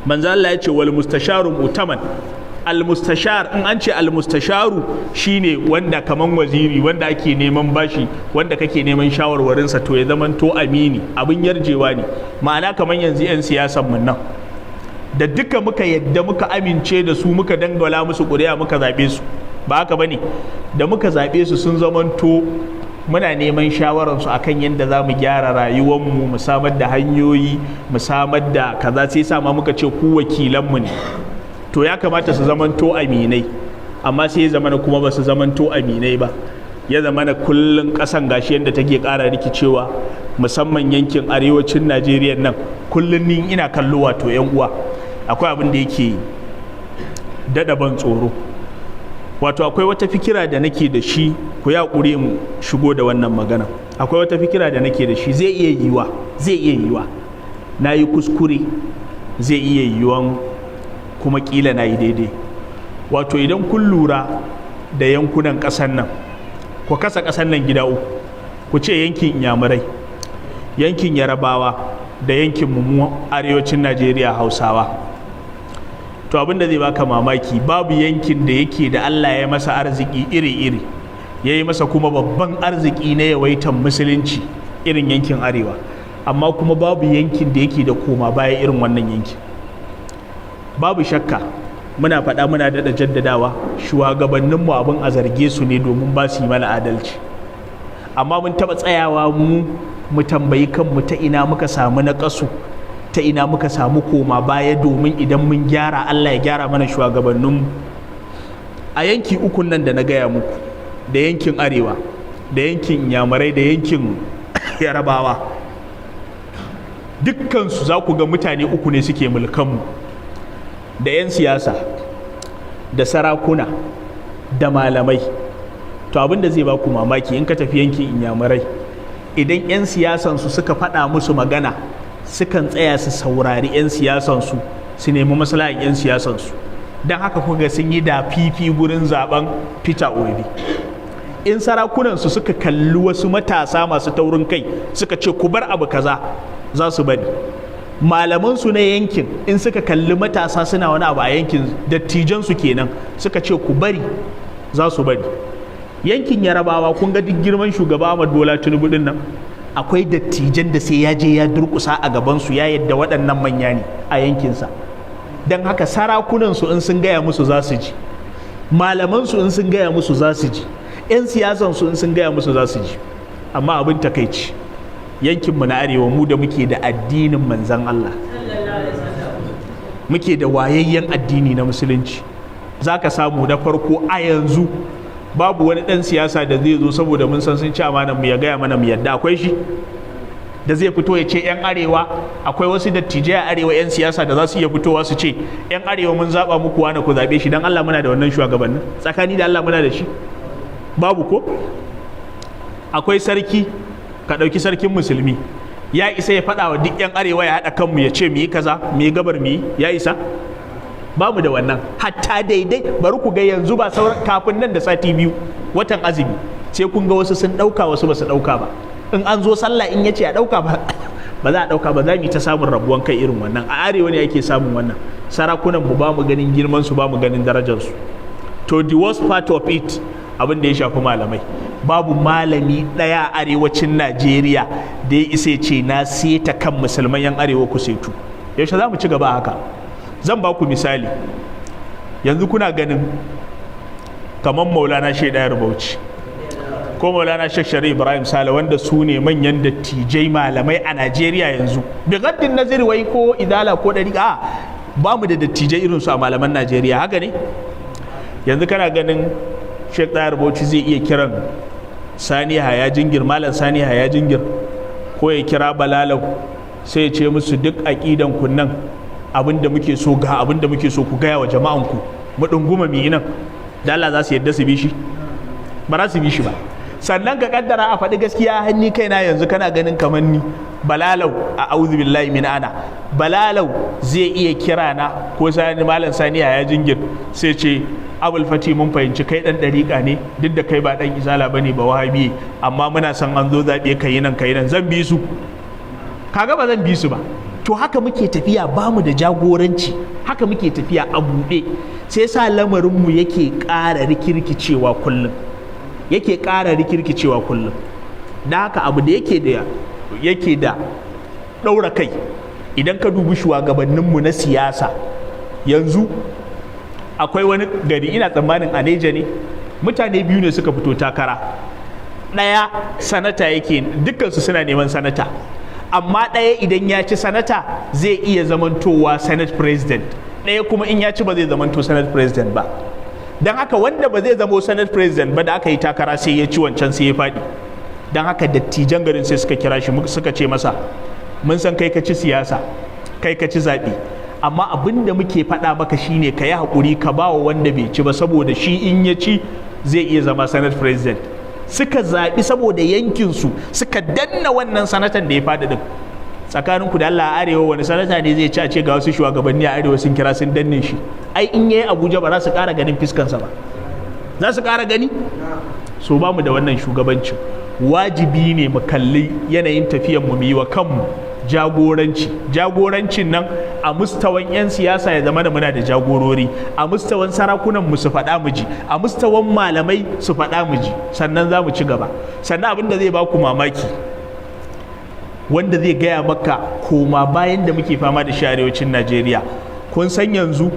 Manzo Allah ya ce, "Wal mustasharu mu'taman." Al mustashar, in an ce al mustasharu, shine wanda kaman waziri, wanda ake neman bashi, wanda kake neman shawarwarinsa, to ya zaman to amini, abin yarjewa ne. Ma'ana kaman yanzu 'yan siyasan mun nan da duka muka yadda muka amince da su, muka dangala musu ƙuri'a, muka zaɓe su, ba haka bane? Da muka zaɓe su, sun zamanto muna neman shawararsu akan yadda za mu gyara rayuwarmu, mu samar da hanyoyi, mu samar da kaza. Sai sa ma muka ce ku wakilanmu ne. To ya kamata su zamanto aminai, amma sai ya zamana kuma ba su zamanto aminai ba. Ya zamana kullum ƙasan gashi yadda take ƙara rikicewa, musamman yankin arewacin Najeriya nan. Kullum ni ina kallo, wato yan uwa, akwai abin da yake daɗa ban tsoro. Wato akwai wata fikira da nake da shi, ku ya ƙure mu shigo da wannan magana. Akwai wata fikira da nake da shi, zai iya yiwa na yi kuskure, zai iya yiwuwan kuma kila na yi daidai. Wato idan kun lura da yankunan ƙasar nan, ku kasa ƙasar nan gida uku, ku ce yankin Inyamurai, yankin Yarabawa da yankin mu arewacin Najeriya, Hausawa. To abin da zai baka mamaki, babu yankin da yake da Allah ya masa arziki iri-iri, ya yi masa kuma babban arziki na yawaitan musulunci irin yankin arewa, amma kuma babu yankin da yake da koma baya irin wannan yankin. Babu shakka, muna faɗa, muna daɗa jaddadawa, shugabanninmu abin a zarge su ne domin ba su yi mana adalci. Amma mun taɓa tsayawa mu mu tambayi kanmu ta ina muka samu naƙasu, ta ina muka samu koma baya, domin idan mun gyara, Allah ya gyara mana shugabanninmu? A yanki ukun nan da na gaya muku, da yankin arewa, da yankin Inyamurai, da yankin Yarabawa, dukkansu za ku ga mutane uku ne suke mulkanmu: da 'yan siyasa, da sarakuna, da malamai. To abin da zai ba ku mamaki, in ka tafi yankin Inyamurai, idan 'yan siyasansu suka faɗa musu magana, sukan tsaya su saurari 'yan siyasansu, su nemi maslahan 'yan siyasansu. Don haka kuka sun yi da fifi gurin zaben Peter Obi. In sarakunansu suka kalli wasu matasa masu taurin kai, suka ce ku bar abu kaza, za su bari. Malamansu na yankin, in suka kalli matasa suna wani abu a yankin, dattijansu kenan, suka ce ku bari, za su bari. Yankin Yarabawa, kun ga duk girman shugaba Ahmad Bola Tinubu din nan. Akwai dattijan da sai ya je ya durkusa a gabansu ya yadda waɗannan manya ne a yankinsa. Don haka sarakunansu in sun gaya musu za su ji, malamansu in sun gaya musu za su ji, 'yan siyasansu in sun gaya musu za su ji. Amma abin takaici, yankinmu na arewa, mu da muke da addinin Manzan Allah, muke da wayayyen addini na Musulunci, za ka samu na farko a yanzu babu wani ɗan siyasa da zai zo, saboda mun san sun ci amanar mu, ya gaya mana mu yadda. Akwai shi da zai fito ya ce 'yan arewa, akwai wasu dattijai a arewa 'yan siyasa da za su iya fitowa su ce, "'Yan arewa, mun zaɓa muku wani, ku zaɓe shi"? Don Allah, muna da wannan shugabannin? Tsakani da Allah, muna da shi? Babu. Ko akwai sarki, ka ɗauki sarkin Musulmi, ya isa ya faɗa wa duk 'yan arewa ya haɗa kanmu ya ce mu yi kaza, mu yi gabar, mu yi? Ya isa? Bamu da wannan. Hatta daidai, bari ku ga yanzu, ba sauran kafin nan da sati 2 watan azumi, sai kun ga wasu sun ɗauka, wasu ba su ɗauka ba. In an zo sallah, in yace a ɗauka, ba ba za a ɗauka ba. Za mu yi ta samun rabuwan kai irin wannan. A arewa ne ake samun wannan. Sarakunan mu ba mu ganin girman su, ba mu ganin darajar su. To, the worst part of it, abin da ya shafi malamai, babu malami ɗaya a arewacin Najeriya da ya isa ce, "Na seta kan musulman yan arewa, ku setu." Yaushe za mu ci gaba haka? Zan ba ku misali. Yanzu kuna ganin kamar Maulana Sheikh Dahiru Bauchi ko Maulana Sheikh Sharif Ibrahim Sale, wanda su ne manyan dattijai malamai a Najeriya yanzu, bi gaddin nazari wai ko izala ko ɗariƙa, ba mu da dattijai irin su a malaman Najeriya. Haka ne? Yanzu kana ganin Sheikh Dahiru Bauchi zai iya kiran Sani Yahaya Jingir, Malam Sani Yahaya Jingir, ko ya kira Balalau, sai ya ce musu, "Duk aƙidan kun nan, abin da muke so, ga abin da muke so ku gaya wa jama'an ku, mu ɗunguma mu yi nan"? Da Allah, za su yadda su bi shi? Ba za su bi shi ba. Sannan ka kaddara a faɗi gaskiya, hanni kaina yanzu kana ganin kamar ni Balalau, a auzu billahi min ana Balalau, zai iya kira na ko Sani, Malam Sani ya Jingir, sai ce, "Abul Fati, mun fahimci kai dan dariƙa ne, duk da kai ba dan izala bane, ba Wahabi, amma muna son an zo zaɓe ka yi nan, ka yi nan." Zan bi su? Kaga ba zan bi su ba. To, haka muke tafiya, bamu da jagoranci, haka muke tafiya a buɗe, sai sa lamarinmu yake ƙara rikirkicewa kullum, yake ƙara rikirkicewa kullum. Da haka abu da yake da ɗaura kai, idan ka dubi shugabanninmu na siyasa yanzu, akwai wani gari, ina tsammanin a Neja ne, mutane biyu ne suka fito takara. Ɗaya sanata yake, dukkansu suna neman sanata, amma ɗaya idan ya ci sanata zai iya zamantowa senate president, ɗaya kuma in ya ci ba zai zamanto senate president ba. Don haka wanda ba zai zamo senate president ba, da aka yi takara sai ya ci, wancan sai ya faɗi. Don haka dattijan garin sai suka kira shi, suka ce masa, "Mun san kai ka ci siyasa, kai ka ci zaɓe, amma abin da muke faɗa maka shine ka yi haƙuri ka ba wa wanda bai ci ba, saboda shi in ya ci zai iya zama senate president." Suka zaɓi, saboda yankinsu, suka danna wannan sanatan da ya faɗi ɗin. Tsakaninku da Allah, a arewa wani sanata ne zai ci a ce ga wasu shugabanni a arewa sun kira sun danne shi? Ai in yayi Abuja ba za su ƙara ganin fiskansa ba. Za su ƙara gani? So ba mu da wannan shugabancin. Wajibi ne mu kalli yanayin tafiyan mu, mu yi wa kanmu jagoranci. Jagorancin nan a mustawan 'yan siyasa ya zama da muna da jagorori, a mustawan sarakunan mu su faɗa mu ji, a mustawan malamai su faɗa mu ji, sannan za mu ci gaba. Sannan abin da zai ba ku mamaki, wanda zai gaya maka koma bayan da muke fama da shi arewacin Najeriya, kun san yanzu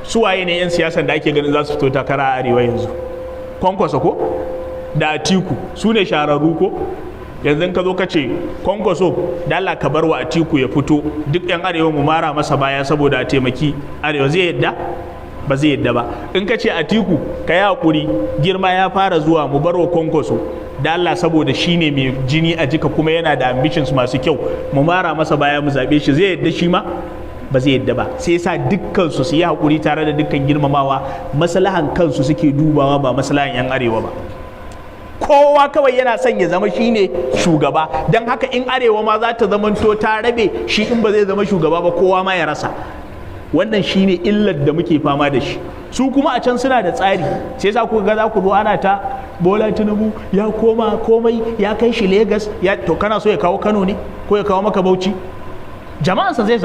suwaye ne 'yan siyasan da ake ganin za su fito takara a arewa yanzu? Kwankwaso ko da Atiku, su ne shahararru ko? Yanzu ka zo ka ce, "Kwankwaso, da Allah ka bar wa Atiku ya fito, duk 'yan arewa mu mara masa baya saboda a taimaki arewa," zai yadda? Ba zai yadda ba. In ka ce, "Atiku, ka yi hakuri, girma ya fara zuwa, mu bar wa Kwankwaso da Allah, saboda shi ne mai jini a jika kuma yana da ambitions masu kyau, mu mara masa baya mu zaɓe shi," zai yadda? Shi ma ba zai yadda ba. Sai sa dukkan su su yi hakuri, tare da dukkan girmamawa, maslahan kansu suke dubawa, ba maslahan 'yan arewa ba. Kowa kawai yana son ya zama shine shugaba. Don haka in arewa ma za ta zamanto ta rabe, shi in ba zai zama shugaba ba, kowa ma ya rasa. Wannan shine illar da muke fama da shi. Su kuma a can suna da tsari, sai sa kuka ga za ku zo ana ta Bola Tinubu ya koma, komai ya kai shi Legas ya. To, kana so ya kawo Kano ne ko ya kawo maka Bauchi? Jama'ansa zai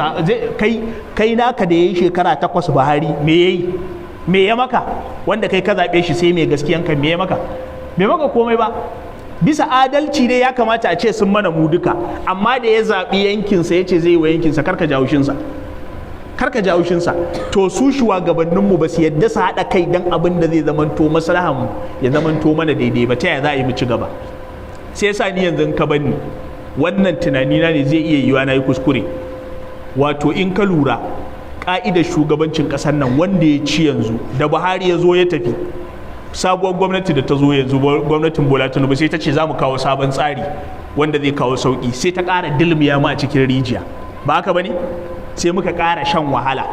kai. Kai naka da yayi shekara 8, Buhari, me yayi? Me ya maka wanda kai ka zaɓe shi? Sai mai gaskiyan ka, me ya maka? Bai maka komai ba. Bisa adalci ne ya kamata a ce sun mana mu duka, amma da ya zaɓi yankinsa, ya ce zai yi wa yankinsa, karka ji haushinsa, karka ji haushinsa. To su shugabanninmu ba su yadda su haɗa kai don abin da zai zamanto maslahan ya zamanto mana daidai ba. Ta yaya za a yi mu ci gaba? Sai yasa ni yanzu in ka banni, wannan tunanina ne, zai iya yiwa na yi kuskure. Wato in ka lura, ka'idar shugabancin ƙasar nan wanda ya ci yanzu, da Buhari ya zo ya tafi, sabuwar gwamnati da ta zo yanzu, gwamnatin Bola Tinubu, sai ta ce za mu kawo sabon tsari wanda zai kawo sauki, sai ta ƙara dilmiya mu a cikin rijiya. Ba haka ba ne? Sai muka ƙara shan wahala.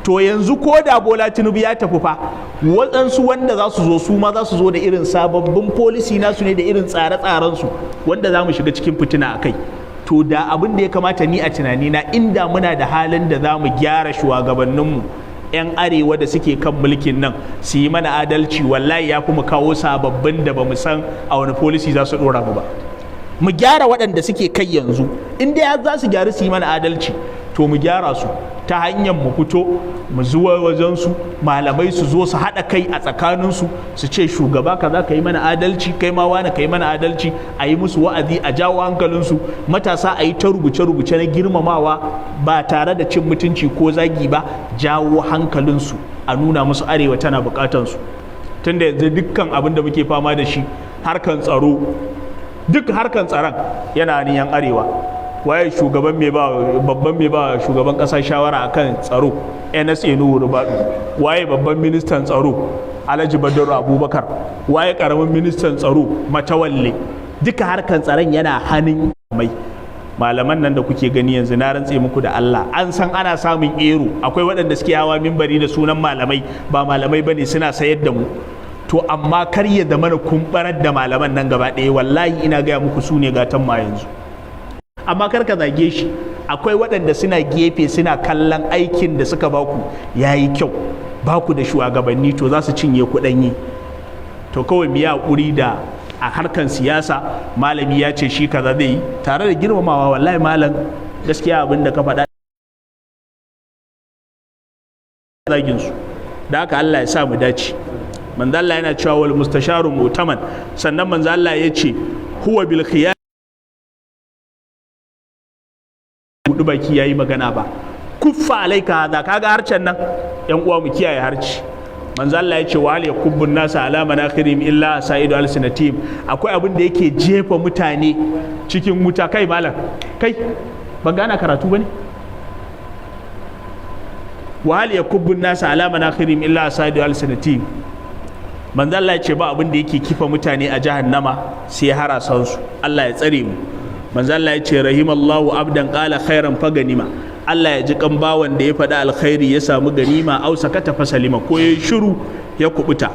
To yanzu ko da Bola Tinubu ya tafi fa, waɗansu wanda za su zo, su ma za su zo da irin sababbin policy nasu ne da irin tsare-tsarensu wanda za mu shiga cikin fitina a kai. To da abin da ya kamata ni a tunanina, inda muna da halin da za mu gyara shugabanninmu 'yan arewa da suke kan mulkin nan su yi mana adalci, wallahi ya fi mu kawo sababbin da ba mu san a wani policy za su dora mu ba. Mu gyara waɗanda suke kai yanzu. In dai za su gyaru su yi mana adalci, to mu gyara su ta hanyar mu fito mu zuwa wajensu, malamai su zo su haɗa kai a tsakaninsu su ce, "Shugaba kaza, ka yi mana adalci, kai ma wani ka yi mana adalci." A yi musu wa'azi, a jawo hankalinsu. Matasa, a yi ta rubuce-rubuce na girmamawa ba tare da cin mutunci ko zagi ba, jawo hankalinsu, a nuna musu arewa tana bukatansu. Tunda yanzu dukkan abin da muke fama da shi, harkan tsaro, duk harkan tsaron yana yan arewa. Waye shugaban mai ba babban mai ba shugaban kasa shawara akan tsaro? NSA Nuhu Ribadu. Waye babban ministan tsaro? Alhaji Badaru Abubakar. Waye karamin ministan tsaro? Matawalle. Duka harkan tsaron yana hannun mai malaman nan da kuke gani yanzu. Na rantse muku da Allah, an san ana samun error. Akwai waɗanda suke hawa mimbari da sunan malamai, ba malamai bane, suna sayar da mu. To amma kar ya zama na kumbarar da malaman nan gaba ɗaya. Wallahi ina gaya muku, su ne gatan ma yanzu. Amma kar ka zage shi. Akwai waɗanda suna gefe suna kallon aikin da suka baku yayi kyau. Baku da shugabanni, to za su cinye kuɗanyi. To kawai mu yi haƙuri da a harkan siyasa, malami ya ce shi kaza zai yi, tare da girmamawa. Wallahi malam, gaskiya abin da ka faɗa, zagin su da haka. Allah ya sa mu dace. Manzo Allah yana cewa wal mustasharu mu'taman. Sannan manzo Allah ya ce huwa bil khiyar. Buɗi baki yayi magana ba. Kuffa alaika hada. Kaga harcen nan, yan uwa, mu kiyaye harci. Manzo Allah ya ce wa hal yakubbun nasa ala manakhirihim illa saidu alsinatihim. Akwai abin da yake jefa mutane cikin wuta. Kai malam, kai, ban gana karatu bane. Wa hal yakubbun nasa ala manakhirihim illa saidu alsinatihim. Manzo Allah ya ce ba abin da yake kifa mutane a jahannama sai harasan su. Allah ya tsare mu. Manzo Allah ya ce rahimallahu abdan qala khairan fa ganima. Allah ya ji kan bawan da ya faɗi alkhairi ya samu ganima, au sakata fa salima, ko ya shiru ya kubuta.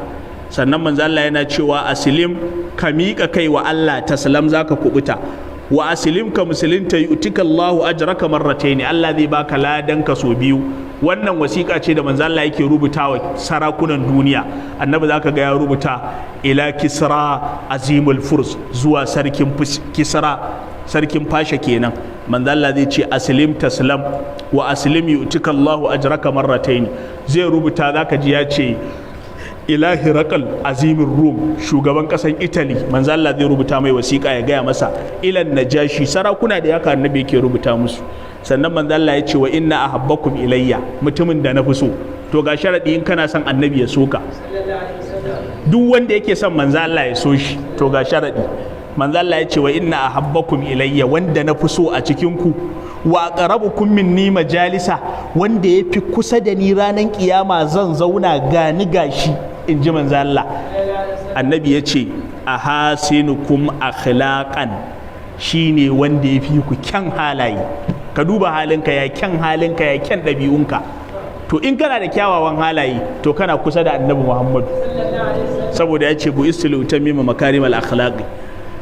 Sannan manzo Allah yana cewa aslim, ka miƙa kai wa Allah, taslam, zaka kubuta. Wa aslim, ka musulunta, yu'tika Allahu ajraka marrataini, Allah zai baka ladan ka so biyu. Wannan wasiƙa ce da manzo Allah yake rubuta wa sarakunan duniya. Annabi zaka ga ya rubuta ila Kisra azimul furs, zuwa sarkin Kisra, sarkin Fasha kenan. Manzo Allah zai ce aslim taslam, wa aslim yu'tika Allahu ajraka marrataini. Zai rubuta, zaka ji ya ce ila Hirakal azimin Rum, shugaban kasan Italy. Manzo Allah zai rubuta mai wasiƙa ya gaya masa, ilan Najashi. Sarakuna da yaka annabi yake rubuta musu. Sannan manzo Allah ya ce wa inna ahabbakum ilayya, mutumin da na fi so. To ga sharadi in kana son annabi ya soka, duk wanda yake son manzo Allah ya so shi, to ga sharadi. Manzo Allah ya ce wa inna ahabbakum ilayya, wanda na fi so a cikin ku, wa aqrabukum minni majalisa, wanda ya fi kusa da ni ranar kiyama, zan zauna gani gashi, in ji manzo Allah. Annabi ya ce ahasinukum akhlaqan, shine wanda ya fi ku kyan halaye. Ka duba halinka, ya kyan halinka, ya kyan ɗabi'unka. To in kana da kyawawan halaye, to kana kusa da Annabi Muhammadu, saboda ya ce bu'istu li utammima makarimal akhlaqi.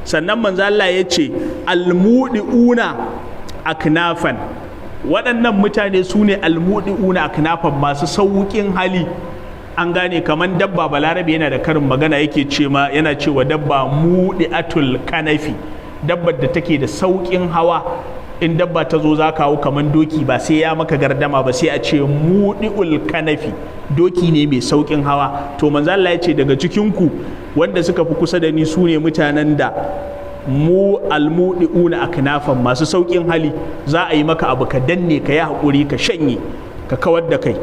Sannan manzo Allah ya ce almudiuna aknafan. Waɗannan mutane su ne almudiuna aknafan, masu sauƙin hali. An gane? Kamar dabba, Balarabe yana da karin magana, yake ce ma, yana cewa dabba mudiatul kanafi, dabbar da take da sauƙin hawa. In dabba ta zo za kawo kamar doki, ba sai ya maka gardama ba, sai a ce mudiul kanafi, doki ne mai sauƙin hawa. To manzo Allah ya ce daga cikin ku wanda suka fi kusa da ni su ne mutanen da Mu almudiuna aknafan, masu saukin hali. Za a yi maka abu ka danne, ka yi hakuri, ka shanye, ka kawar da kai.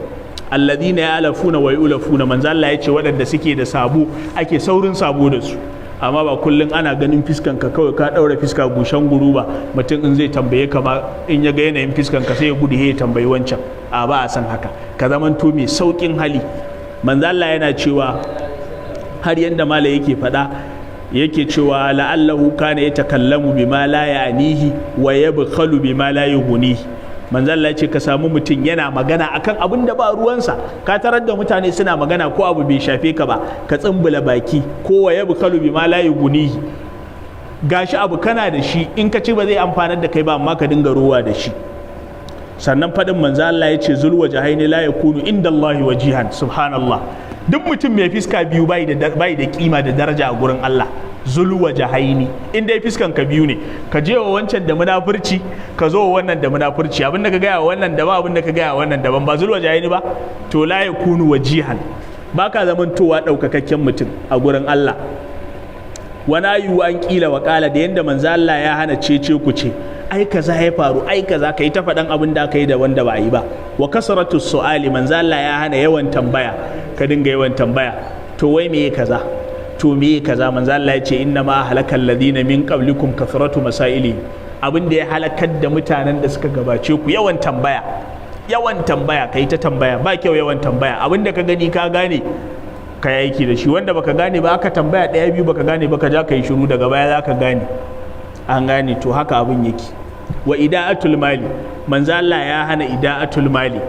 Alladhina ya'lafuna wa yu'lafuna. Manzo Allah ya ce waɗanda suke da sabo ake saurin sabo da su. Amma ba kullum ana ganin fiskan ka kawai ka ɗaura fiska gushen guru ba. Mutum in zai tambaye ka ma, in ya ga yanayin fiskan ka sai ya gudu ya tambayi wancan. A ba a san haka, ka zamanto mai saukin hali. Manzo Allah yana cewa, har yanda mala yake faɗa, yake cewa la'allahu kana yatakallamu bima la ya'nihi wa yabkhalu bima la yughnihi. Manzo Allah ce ka samu mutum yana magana akan abin da ba ruwansa. Ka tarar da mutane suna magana ko abu bai shafe ka ba, ka tsumbula baki. Ko wa yabkhalu bima la yughnihi, gashi abu kana da shi, in ka ci ba zai amfanar da kai ba, amma ka dinga ruwa da shi. Sannan faɗin manzo Allah ya ce zul wajhaini la yakunu inda Allahi wajihan. Subhanallah, duk mutum mai fiska biyu bai da kima da daraja a gurin Allah. Zul wajhaini, in dai fiskan ka biyu ne, ka je wa wancan da munafurci, ka zo wa wannan da munafurci, abin da ka gaya wa wannan daban, abin da ka gaya wa wannan daban, ba zul wajhaini ba, to la yakunu wajihan, baka zamantowa ɗaukakakken mutum a gurin Allah. Wani ayu an kila wa kala, da yanda manzo Allah ya hana cece ku ce, ai kaza ya faru, ai kaza, kai ta faɗan abin da aka yi da wanda ba a yi ba. Wa kasratu su'ali, manzo Allah ya hana yawan tambaya, ka dinga yawan tambaya, to wai me kaza, to me kaza? Manzo Allah ya ce inna ma halakal ladina min qablikum kasratu masaili. Abin da ya halakar da mutanen da suka gabace ku, yawan tambaya. Yawan tambaya, kai ta tambaya, ba kyau yawan tambaya. Abin da ka gani ka gane, ka yi aiki da shi. Wanda baka gane ba, aka tambaya ɗaya biyu baka gane ba, ka ja ka yi shiru, daga baya za ka gane. An gane? To haka abin yake. Wa ida'atul mali, manzo Allah ya hana ida'atul mali,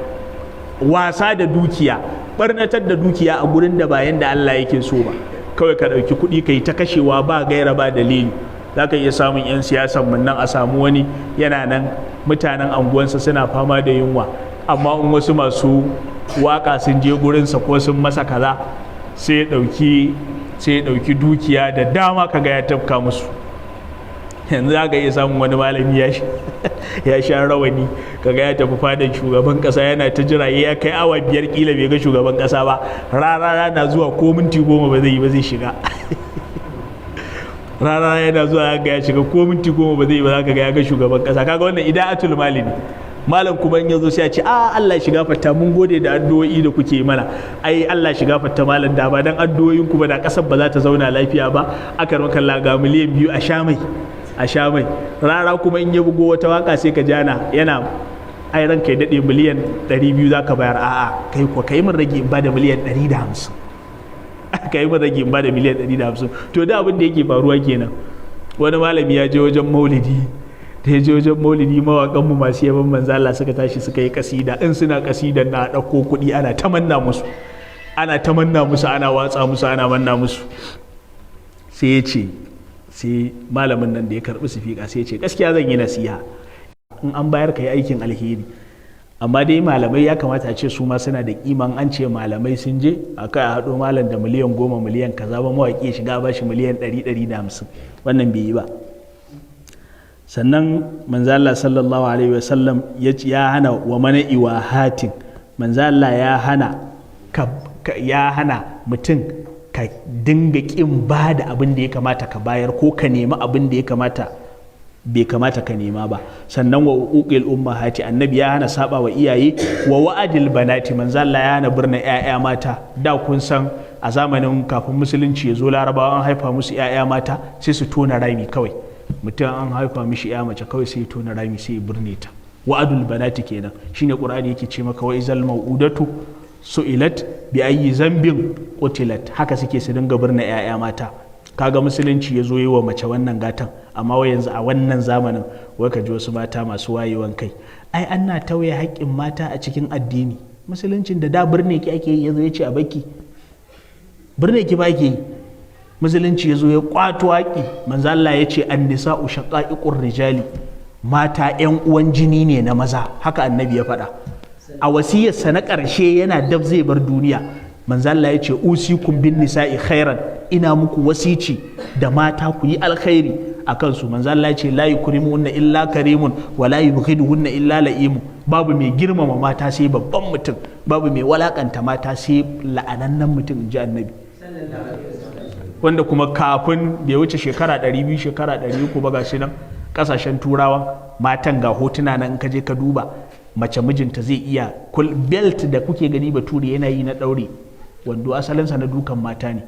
wasa da dukiya, barnatar da dukiya a gurin da bayan da Allah yake so ba. Kawai ka ɗauki kuɗi ka yi ta kashewa ba gaira ba dalili. Za ka iya samun 'yan siyasan mun nan, a samu wani yana nan, mutanen anguwansa suna fama da yunwa, amma in wasu masu waka sun je gurinsa ko sun masa kaza, sai ya ɗauki dukiya da dama kaga ya tafka musu. Yanzu za ka iya samun wani malami ya sha rawani, kaga ya tafi fadan shugaban kasa, yana ta jira, ya kai awa 5 kila bai ga shugaban kasa ba. Rarara na zuwa, ko minti 10 ba zai yi ba zai shiga. Rarara yana zuwa ga ya shiga, ko minti 10 ba zai yi ba za ka ga ya ga shugaban kasa. Kaga wannan ida'atul mali ne. Malam kuma in yazo sai ya ce, a Allah shiga fatta, mun gode da addu'o'i da kuke mana. Ai Allah shiga fatta malam, da ba dan addu'o'in ku ba da kasar ba za ta zauna lafiya ba. Aka maka ga miliyan 2, a sha mai, a sha mai. Rara kuma in ya bugo wata waka sai ka jana yana, ai ranka ya dade, miliyan 200 za ka bayar. A'a, kai ko kai min rage in ba da miliyan 150, kai min rage in ba da miliyan 150. To da abin da yake faruwa kenan. Wani malami ya je wajen maulidi. Da ya je wajen maulidi, mawaƙan mu masu yaban manzo Allah suka tashi suka yi kasida. In suna kasidan na ɗauko kuɗi ana tamanna musu, ana tamanna musu, ana watsa musu, ana manna musu. Sai ya ce, sai malamin nan da ya karɓi sifika sai ya ce, gaskiya zan yi nasiha, in an bayar ka yi aikin alheri, amma dai malamai ya kamata a ce su ma suna da kiman. An ce malamai sun je a kai a haɗo malam da miliyan 10, miliyan kaza ba, mawaƙi ya shiga ba shi miliyan 100, 150, wannan bai yi ba. Sannan manzo Allah sallallahu alaihi wasallam ya hana wa mana iwahatin. Manzo Allah ya hana ka, ya hana mutum ka dinga kin ba da abin da ya kamata ka bayar, ko ka nemi abin da ya kamata bai kamata ka nema ba. Sannan wa uqil ummahati, annabi ya hana saba wa iyaye. Wa wa'adil banati, manzo Allah ya hana birnin ƴaƴa mata. Da kun san a zamanin kafin musulunci ya zo, larabawa an haifa musu ƴaƴa mata sai su tona rami. Kawai mutum an haifa mishi ƴa mace, kawai sai ya tona rami sai ya birne ta. Wa'adul banati kenan. Shine Qur'ani yake ce maka wa izal mau'udatu su'ilat bi ayyi zambin qutilat. Haka suke su dinga birne ƴaƴa mata. Kaga musulunci ya zo yi wa mace wannan gatan, amma wai yanzu a wannan zamanin wai ka ji wasu mata masu wayewan kai, ai ana tauye haƙƙin mata a cikin addini. Musuluncin da da birne ki ake yi, ya zo ya ce a baki birne ki ba ke yi. Musulunci ya zo ya kwato haƙƙi. Manzo Allah ya ce an-nisa'u shaqa'iqur rijali, mata 'yan uwan jini ne na maza. Haka annabi ya faɗa a wasiyarsa na ƙarshe, yana dab zai bar duniya. Manzo Allah ya ce usikum bin nisa'i khairan, ina muku wasici da mata, ku yi alkhairi a kansu. Manzo Allah ya ce la yukrimuhunna illa karimun wa la yubghiduhunna illa la'imu. Babu mai girmama mata sai babban mutum, babu mai walakanta mata sai la'anannen mutum, in ji annabi. Wanda kuma kafin bai wuce shekara 200, shekara 300 ba, gashi nan kasashen Turawa matan ga hotuna nan, in ka je ka duba mace, mijinta zai iya belt da kuke gani bature yana yi na daure wando, asalinsa na dukan mata ne.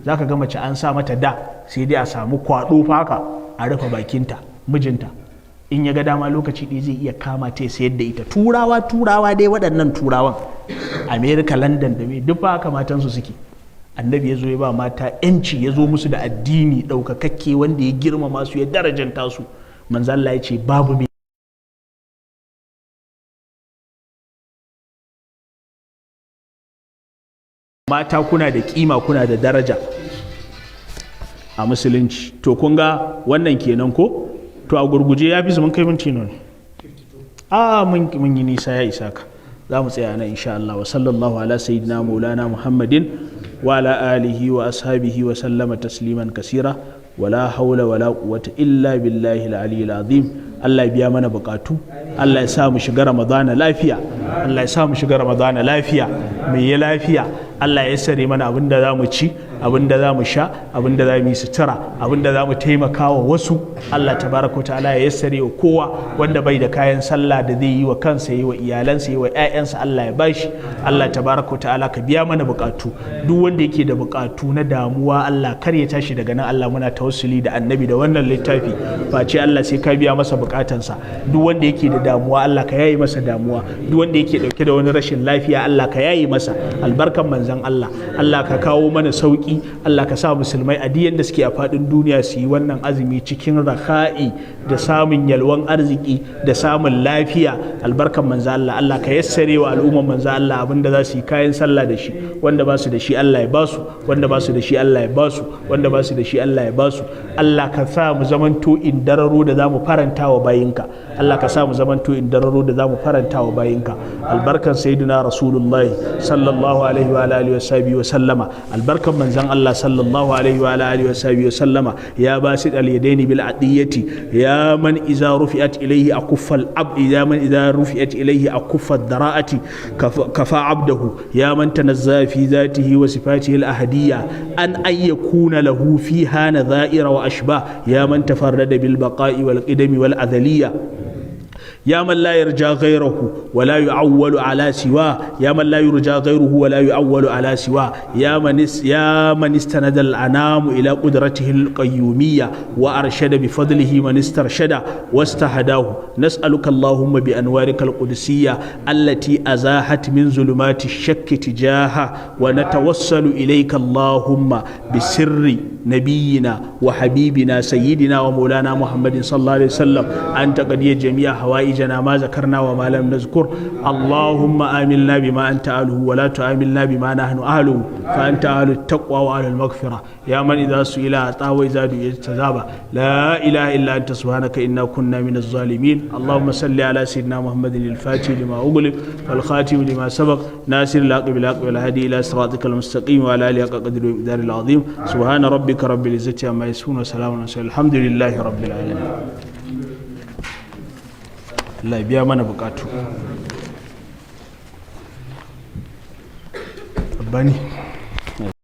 Zaka ga mace an sa mata da sai dai a samu kwado faka a rufe bakinta. Mijinta in ya ga dama, lokaci ɗaya zai iya kama ta ya sayar da ita. Turawa, Turawa dai, waɗannan Turawan America, London da me, duk fa haka matansu suke. Annabi ya zo ya ba mata yanci, ya zo musu da addini ɗaukakakke wanda ya girmama su, ya darajanta su. Manzo Allah ya ce babu mai mata, kuna da kima, kuna da daraja a musulunci. To kun ga wannan kenan ko? To a gurguje, ya fi su mun kai minti nawa ne? A mun yi nisa, ya isa ka. Za mu tsaya nan insha Allah. Wa sallallahu ala sayyidina maulana Muhammadin wa ala alihi wa ashabihi wa sallama tasliman kasira. Wala haula wala quwwata illa billahi al-aliyyil azim. Allah ya biya mana bukatu. Allah ya sa mu shiga Ramadana lafiya. Allah ya sa mu shiga Ramadana lafiya, mu yi lafiya. Allah ya sare mana abin da za mu ci, abin da za mu sha, abin da za mu yi sutura, abin da za mu taimaka wa wasu. Allah tabaraka ta'ala ya yassare wa kowa. Wanda bai da kayan sallah da zai yi wa kansa, yi wa iyalansa, yi wa 'ya'yansa, Allah ya bashi. Allah tabaraka ta'ala ka biya mana bukatu. Duk wanda yake da bukatu na damuwa, Allah kar ya tashi daga nan. Allah, muna tawassuli da annabi da wannan littafi, face Allah sai ka biya masa bukatansa. Duk wanda yake da damuwa, Allah ka yaye masa damuwa. Duk wanda yake dauke da wani rashin lafiya, Allah ka yaye masa, albarkan manzon Allah. Allah ka kawo mana sauki. Allah ka sa musulmai a duk yanda suke a faɗin duniya su yi wannan azumi cikin raka'i da samun yalwan arziki da samun lafiya, albarkan manzon Allah. Allah ka yassare wa al'umman manzon Allah abinda za su yi kayan sallah da shi. Wanda ba su da shi, Allah ya ba su. Wanda ba su da shi, Allah ya ba su. Wanda ba su da shi, Allah ya ba su. Allah ka sa mu zamanto indararo da za mu faranta wa bayinka. Allah ka sa mu zamanto indararo da za mu faranta wa bayinka, albarkan sayyidina Rasulullahi sallallahu alaihi wa alihi wa sahbihi wa sallama, albarkan manzon Allah sallallahu alaihi wa alihi wa sahbihi wa sallama. Ya basit al yadaini bil adiyati, ya man idza rufi'at ilayhi akuffa al ab ya man idza rufi'at ilayhi akuffa dara'ati kafa abdahu, ya man tanazza fi dhatihi wa sifatihi al ahadiyya an ayyakuna lahu fiha nadha'ira wa ashbah, ya man tafarrada bil baqa'i wal qidami wal adaliyya، يا من لا يرجى غيره ولا يعول على سواه، يا من لا يرجى غيره ولا يعول على سواه، يا من استند الأنام إلى قدرته القيومية وأرشد بفضله من استرشد واستهداه، نسألك اللهم بأنوارك القدسية التي أزاحت من ظلمات الشك تجاهه، ونتوسل إليك اللهم بسر نبينا وحبيبنا سيدنا ومولانا محمد صلى الله عليه وسلم أن تقضي جميع حوائجنا، ما ذكرنا وما لم نذكر. اللهم آملنا بما أنت أهله ولا تعاملنا بما نحن أهله، فأنت أهل التقوى وأهل المغفرة. يا من إذا سئل أعطى وإذا دعي استجاب، لا إله إلا أنت، سبحانك إنا كنا من الظالمين. اللهم صل على سيدنا محمد الفاتح لما أغلق والخاتم لما سبق، ناصر الحق بالحق والهادي إلى صراطك المستقيم وعلى آله حق قدره ومقداره العظيم. سبحان ربك رب العزة عما يصفون وسلام على المرسلين، الحمد لله رب العالمين. Allah ya biya mana bukatu. Rabbani.